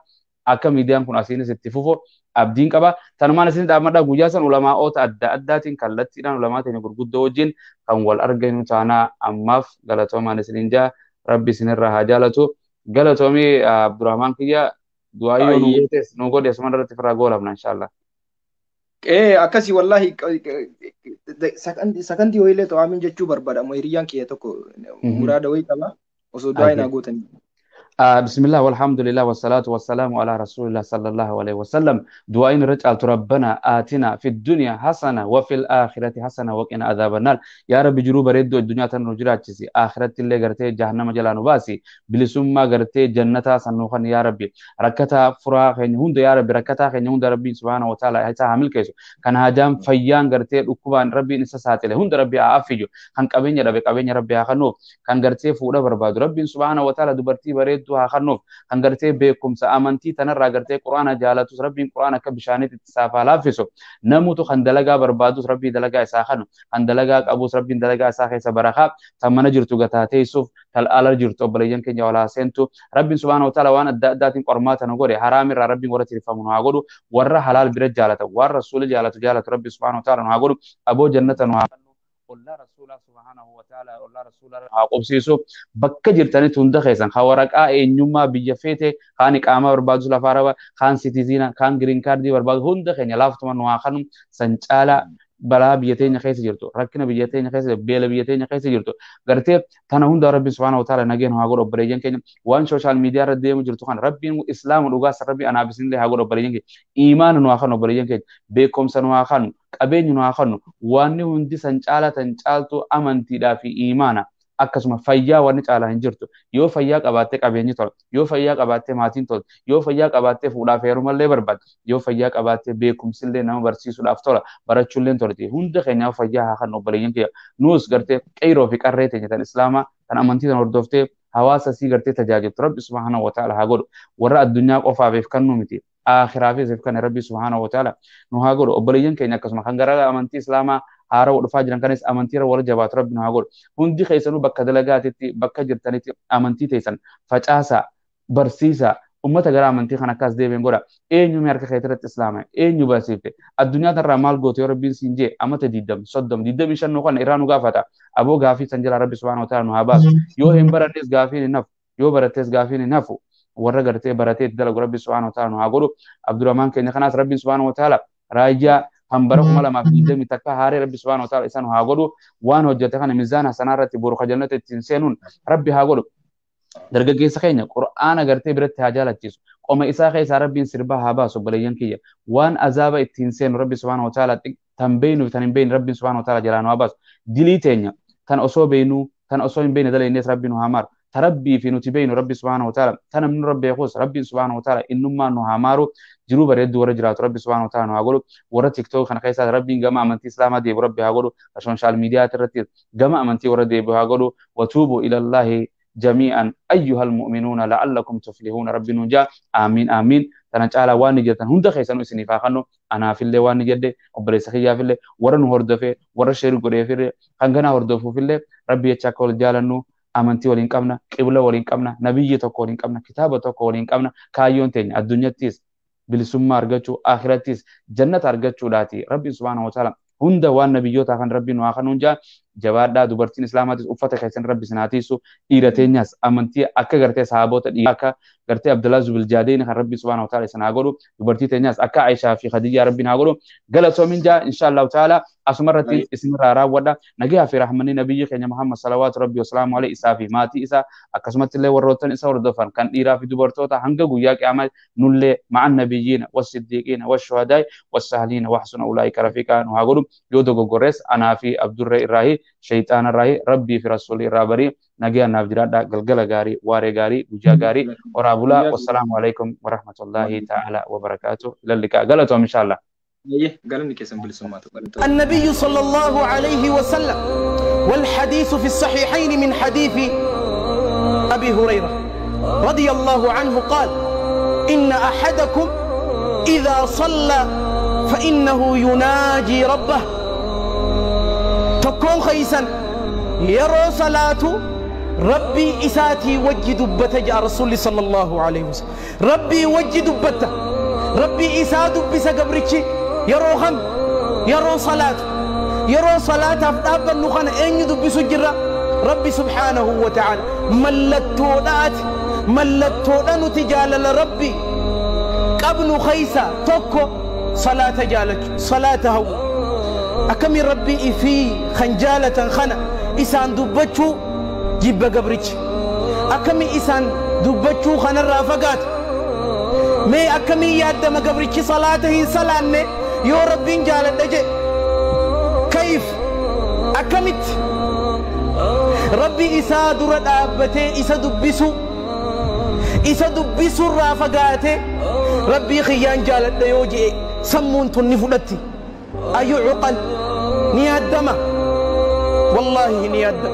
akka miidiyaan kun asiinis itti fufu abdiin qaba. Tanumaan isin dhaammadhaa guyyaa san ulamaa'oota adda addaatiin kallattiidhaan ulamaa teenya gurguddoo wajjin kan wal arginu taanaa ammaaf galatoomaan isiniin jaa rabbi isinirraa haa jaalatu. Galatoomii Abdurrahmaan kiyya du'aa yoo nu gootes nu godhe asuma irratti firraa goolabna inshallah. Akkasii wallahi sakandii wayiillee ta'aamin jechuu barbaada. Amma hiriyyaan kiyya tokko muraada wayii qaba. Osoo du'aa naa gootanii. بسم الله والحمد لله والصلاة والسلام على رسول الله صلى الله عليه وسلم. دعائنا رجعت ربنا آتنا في الدنيا حسنة وفي الآخرة حسنة وقنا عذاب النار. يا رب جروب ردو الدنيا تنرجعتسي آخرة اللي قرتي جهنم جلانو باسي بلسما قرتي جنة سنوخن يا ربي ركتا فراخ هند يا ربي ركتا هند ربي سبحانه وتعالى هتا عامل كيسو كان هاجام فيان قرتي ركوبان ربي نسسات له هند ربي عافيو كان قبين ربي قبين ربي خنوف كان قرتي فودا برباد ربي سبحانه وتعالى دبرتي بريد haa kennuuf kan gartee beekumsa amantii tanarraa gartee quraana jaalatus rabbiin quraana akka bishaaniitti itti saafaa laaffisu namutu kan dalagaa barbaadus rabbii dalagaa isaa kennu kan dalagaa qabus rabbiin dalagaa isaa keessa barakaa tan mana jirtu gataa teessuuf tal ala jirtu obboleeyyan keenya walaa seentu rabbiin subhaana wataala waan adda addaatiin qormaata nu godhe haraamirraa rabbiin warra tirifamu nu haa godhu warra halaal bira jaalata waan rasuula jaalatu jaalatu rabbi subhaana wataala nu haa godhu aboo jannata nu haa ollaa rasuulaa subhaanahu wa ta'ala ollaa rasuulaa haa qubsiisu bakka jirtanitti hunda keessan haa waraqaa eenyummaa biyya feete kaan iqaamaa barbaadu lafa araba kaan sitiziina kaan giriin kaardii barbaadu hunda keenya laaftuma nu haa kanu san caalaa balaa biyya teenya keessa jirtu rakkina biyya teenya keessa jirtu beela biyya teenya keessa jirtu gartee tana hunda rabbiin subhaanahu wa ta'ala nageen haa godhu obboleeyyan keenya waan sooshaal miidiyaa irra deemu jirtu kan rabbiin islaama dhugaa san rabbi anaaf isinillee haa godhu obboleeyyan keenya iimaana nu haa kanu obboleeyyan keenya beekumsa nu haa kanu qabeenya nu haa kanu wanni hundi san caalaa tan caaltu amantiidhaa fi iimaana Akkasuma fayyaa wanni caalaa hin jirtu. Yoo fayyaa qabaattee qabeenyi tola, yoo fayyaa qabaattee maatiin tola, yoo fayyaa qabaattee fuudhaaf heerumallee barbaada, yoo fayyaa qabaattee beekumsillee nama barsiisuudhaaf tola, barachuullee tolti. Hunda keenyaaf fayyaa haa kennu obboleeyyan kiyya. Nuus gartee qeyroo fi qarree teenya tan islaamaa kan amantii tan hordoftee hawaasa sii gartee tajaajiltu Rabbi subhaanahu wa ta'ala haa godhu. Warra addunyaa qofaaf kennu miti. Aakhiraafis kan Rabbi subhaanahu wa ta'ala nu haa godhu. Obboleeyyan keenya akkasuma kan gara amantii islaamaa haarawaa dhufaa jiran kanis amantii irra warra jabaatu Rabbi nu haa godhu. Hundi keessanuu bakka dalagaatitti bakka jirtanitti amantii teessan facaasaa barsiisaa ummata gara amantii kan akkas deebiin godha. Eenyu mee harka keetirratti islaama eenyu barsiifte addunyaa tanarraa maal goote yoo Rabbiin siin jee amata 20 30 25 nu kana irraa nu gaafata. Aboo gaafii san jalaa Rabbi subhaanahu wa ta'ala nu haa baasu. Yoo hin barannes gaafiin hin hafu, yoo barattes gaafiin hin hafu. Warra gartee baratee itti dalagu Rabbi subhaanahu wa ta'ala nu haa godhu. Abdurrahmaan keenya kanaas Rabbiin subhaanahu wa ta'ala raayyaa kan bara 2021 haaree Rabbi subhaanahu wa ta'ala isa nu haa godhu. Waan hojjete kana mizaana hasanaa irratti boru ka jannata ittiin seenuun Rabbi haa godhu. Dargaggeessa keenya Qur'aana gartee biratti haa jaalachiisu. Qoma isaa keessaa Rabbiin sirbaa haa baasu obboleeyyan kiyya. Waan azaaba ittiin seenu Rabbi subhaanahu wa ta'ala tan beeynu fi tan hin beeyne Rabbiin subhaanahu wa ta'ala jalaa nu haa baasu. Dilii teenya tan osoo beeynuu tan osoo hin beeyne dalaynees Rabbi nu haa maaru. Ta Rabbii fi nuti beeynu Rabbi subhaanahu wa ta'ala ta namni nurra beekus Rabbiin subhaanahu wa ta'ala innummaan nu haa maaru. Jiruu bareedduu warra jiraatu Rabbi subhaanahu wa ta'ala nu haa godhu. Warra TikTok kana keessaa Rabbiin gama amantii islaamaa deebi'u Rabbi haa godhu. Sooshaal miidiyaa irratti gama amantii warra deebi'u haa godhu. Watuubu ilallaahi جميعا أيها المؤمنون لعلكم تفلحون. ربي نجا آمين آمين. تنا تعالى وان جتن هند خيسن إسني فاخنو أنا في الله وان جد أبري سخيا في الله ورن هردفه ور شير قريه في الله خنجنا هردفه في الله ربي يتشكل جالنو أمنتي ولين كمنا قبلة ولين كمنا نبي تقولين كمنا كتابة تقولين كمنا كايون تين الدنيا تيس بلسما أرجتشو آخرة تيس جنة أرجتشو لاتي ربي سبحانه وتعالى hunda waan nabiyyoota kan Rabbiin waa kanuun jaa jabaadhaa. Dubartiin islaamaatis uffata keessan Rabbi sinaatiisu dhiira teenyas amantii akka gartee sahaabota dhiiraa akka gartee Abdullah Zubil Jaadeen kan Rabbi subhaanahu wa ta'ala isin haa godhu. Dubartii teenyas akka Aishaa fi Khadijaa Rabbiin haa godhu. Galatoomin jaa inshaallahu ta'ala asumarratti isinirraa raawwadha. Nagayaa fi rahmanni nabiyyi keenya Muhammad salawaatu Rabbi wasalaamu alayhi isaa fi maatii isaa akkasumatti illee warroottan isa hordofan kan dhiiraa fi dubartoota hanga guyyaa qiyaamaa nullee ma'an nabiyyiina wassiddiiqiina washuhadaa'i wassahliina wahsuna ulaa'ika rafiiqaa nu haa godhu. Yoo dogoggorres anaa fi Abdurree irraahi shayxaana irraahi Rabbii fi Rasuulii irraa barii nagayaa naaf jiraadha. Galgala gaarii, waaree gaarii, guyyaa gaarii, horaa bulaa. Wassalaamu alaikum warahmatullaahi ta'ala wabarakaatu. Ilalliqaa galatoom inshaallah. النبي صلى الله عليه وسلم والحديث في الصحيحين من حديث أبي هريرة رضي الله عنه قال إن أحدكم إذا صلى فإنه يناجي ربه. تكون خيسا يرى صلاة ربي إساتي وجد بتجا رسول صلى الله عليه وسلم. ربي وجد بته ربي إساد بس قبرتي يروخم يرو صلاة يرو صلاة أفتاب النخان أين يدبس الجرة ربي سبحانه وتعالى. ملتونات ملتونات تجال لربي قبل خيسا توكو صلاة جالك صلاة هو أكمل ربي في خنجالة خنا إسان دبتشو جيب قبرتي أكمل إسان دبتشو خنا الرافقات مي أكمل يادم قبرتي صلاته صلاة يا ربي جالت نجي كيف أكمت ربي إسا درد أبتي إسا دبسو إسا دبسو الرافقاتي ربي خيان جالت نيوجي سمون تنفلتي أي عقل نيادمة والله نيادم.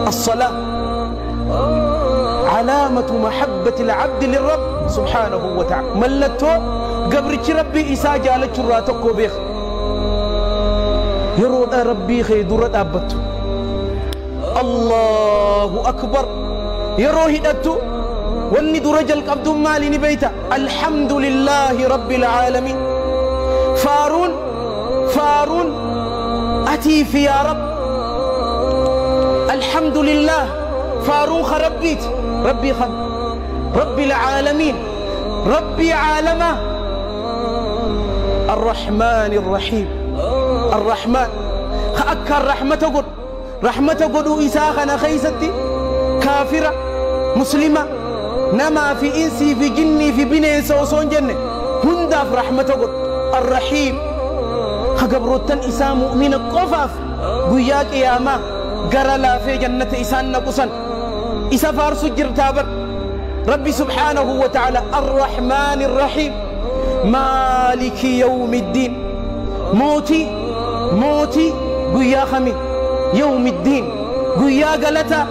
الصلاة علامة محبة العبد للرب سبحانه وتعالى. ملتو قبرك ربي إسا جالت شراتك بيخ يرود ربي خيدرة أبتو الله أكبر يروه دتو واني درجل قبض مالي نبيتا الحمد لله رب العالمين. فارون فارون أتي في يا رب الحمد لله فارون خربيت ربي خم رب العالمين ربي عالمه الرحمن الرحيم الرحمن خأكر رحمة قد رحمة قد إساخنا خيستي كافرة مسلمة نما في إنسي في جني في بني سوسون جنة هنداف رحمة قد الرحيم خقبروتن إسا مؤمن قفاف قياك يا ما gara laafee jannata isaan naqu san isa faarsu jirtaa bar. Rabbi subhaanahu wa ta'ala arrahmaan irrahiim maaliki yawmi ddiin mootii mootii guyyaa kami yawmi ddiin guyyaa galataa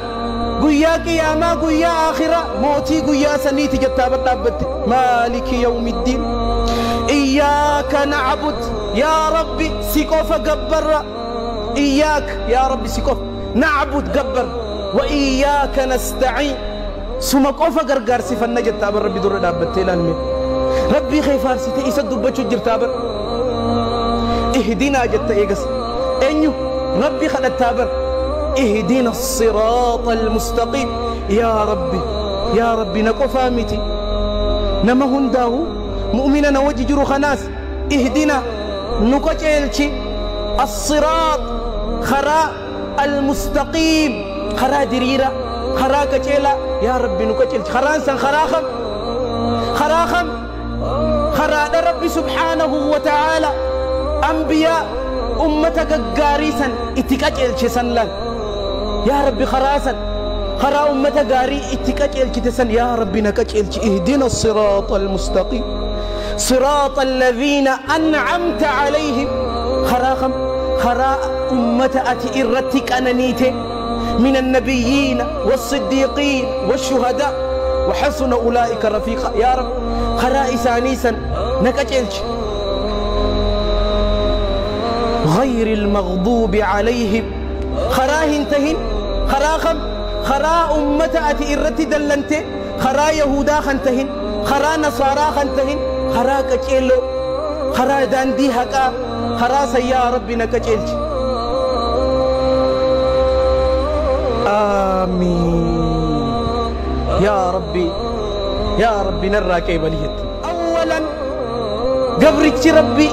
guyyaa qiyaamaa guyyaa aakhiraa mootii guyyaa saniiti jettaa bar dhaabbatte maaliki yawmi ddiin. إياك نعبد يا ربي سيكوف جبر إياك يا ربي سيكوف نعبد جبر وإياك نستعين سما قوف غرغر سيفن جت أبر ربي در دابت لالمي ربي خيفار سيتي يسد بچو جرت أبر اهدنا جت إيجس إنيو ربي خلت أبر اهدنا الصراط المستقيم يا ربي يا ربي نقفامتي نما هنداو مؤمننا وجه خناس اهدنا نقجلشي الصراط خراء المستقيم خراء دريرة خراء كجيلة يا ربي نقجلشي خراء سن خراخم خراخم خراء ربي سبحانه وتعالى أنبياء أمتك قاريسا اتكجلشي سنلان يا ربي خراسا خراء أمتك قاري اتكجلشي تسن يا ربي نقجلشي اهدنا الصراط المستقيم صراط الذين أنعمت عليهم خراخم خراء أمة أتي إرتك أنانيته من النبيين والصديقين والشهداء وحسن أولئك رفيقا يا رب خراء سانيسا نكتلش غير المغضوب عليهم خراء انتهن خراخم خراء أمة أتي إرتي دلنته خراء يهودا خنتهن خراء نصارى خنتهن خرا كچيلو خرا داندي حقا خرا سيا ربنا كچيلچ آمين يا ربي يا ربي نرى كيبليت أولا قبرك ربي.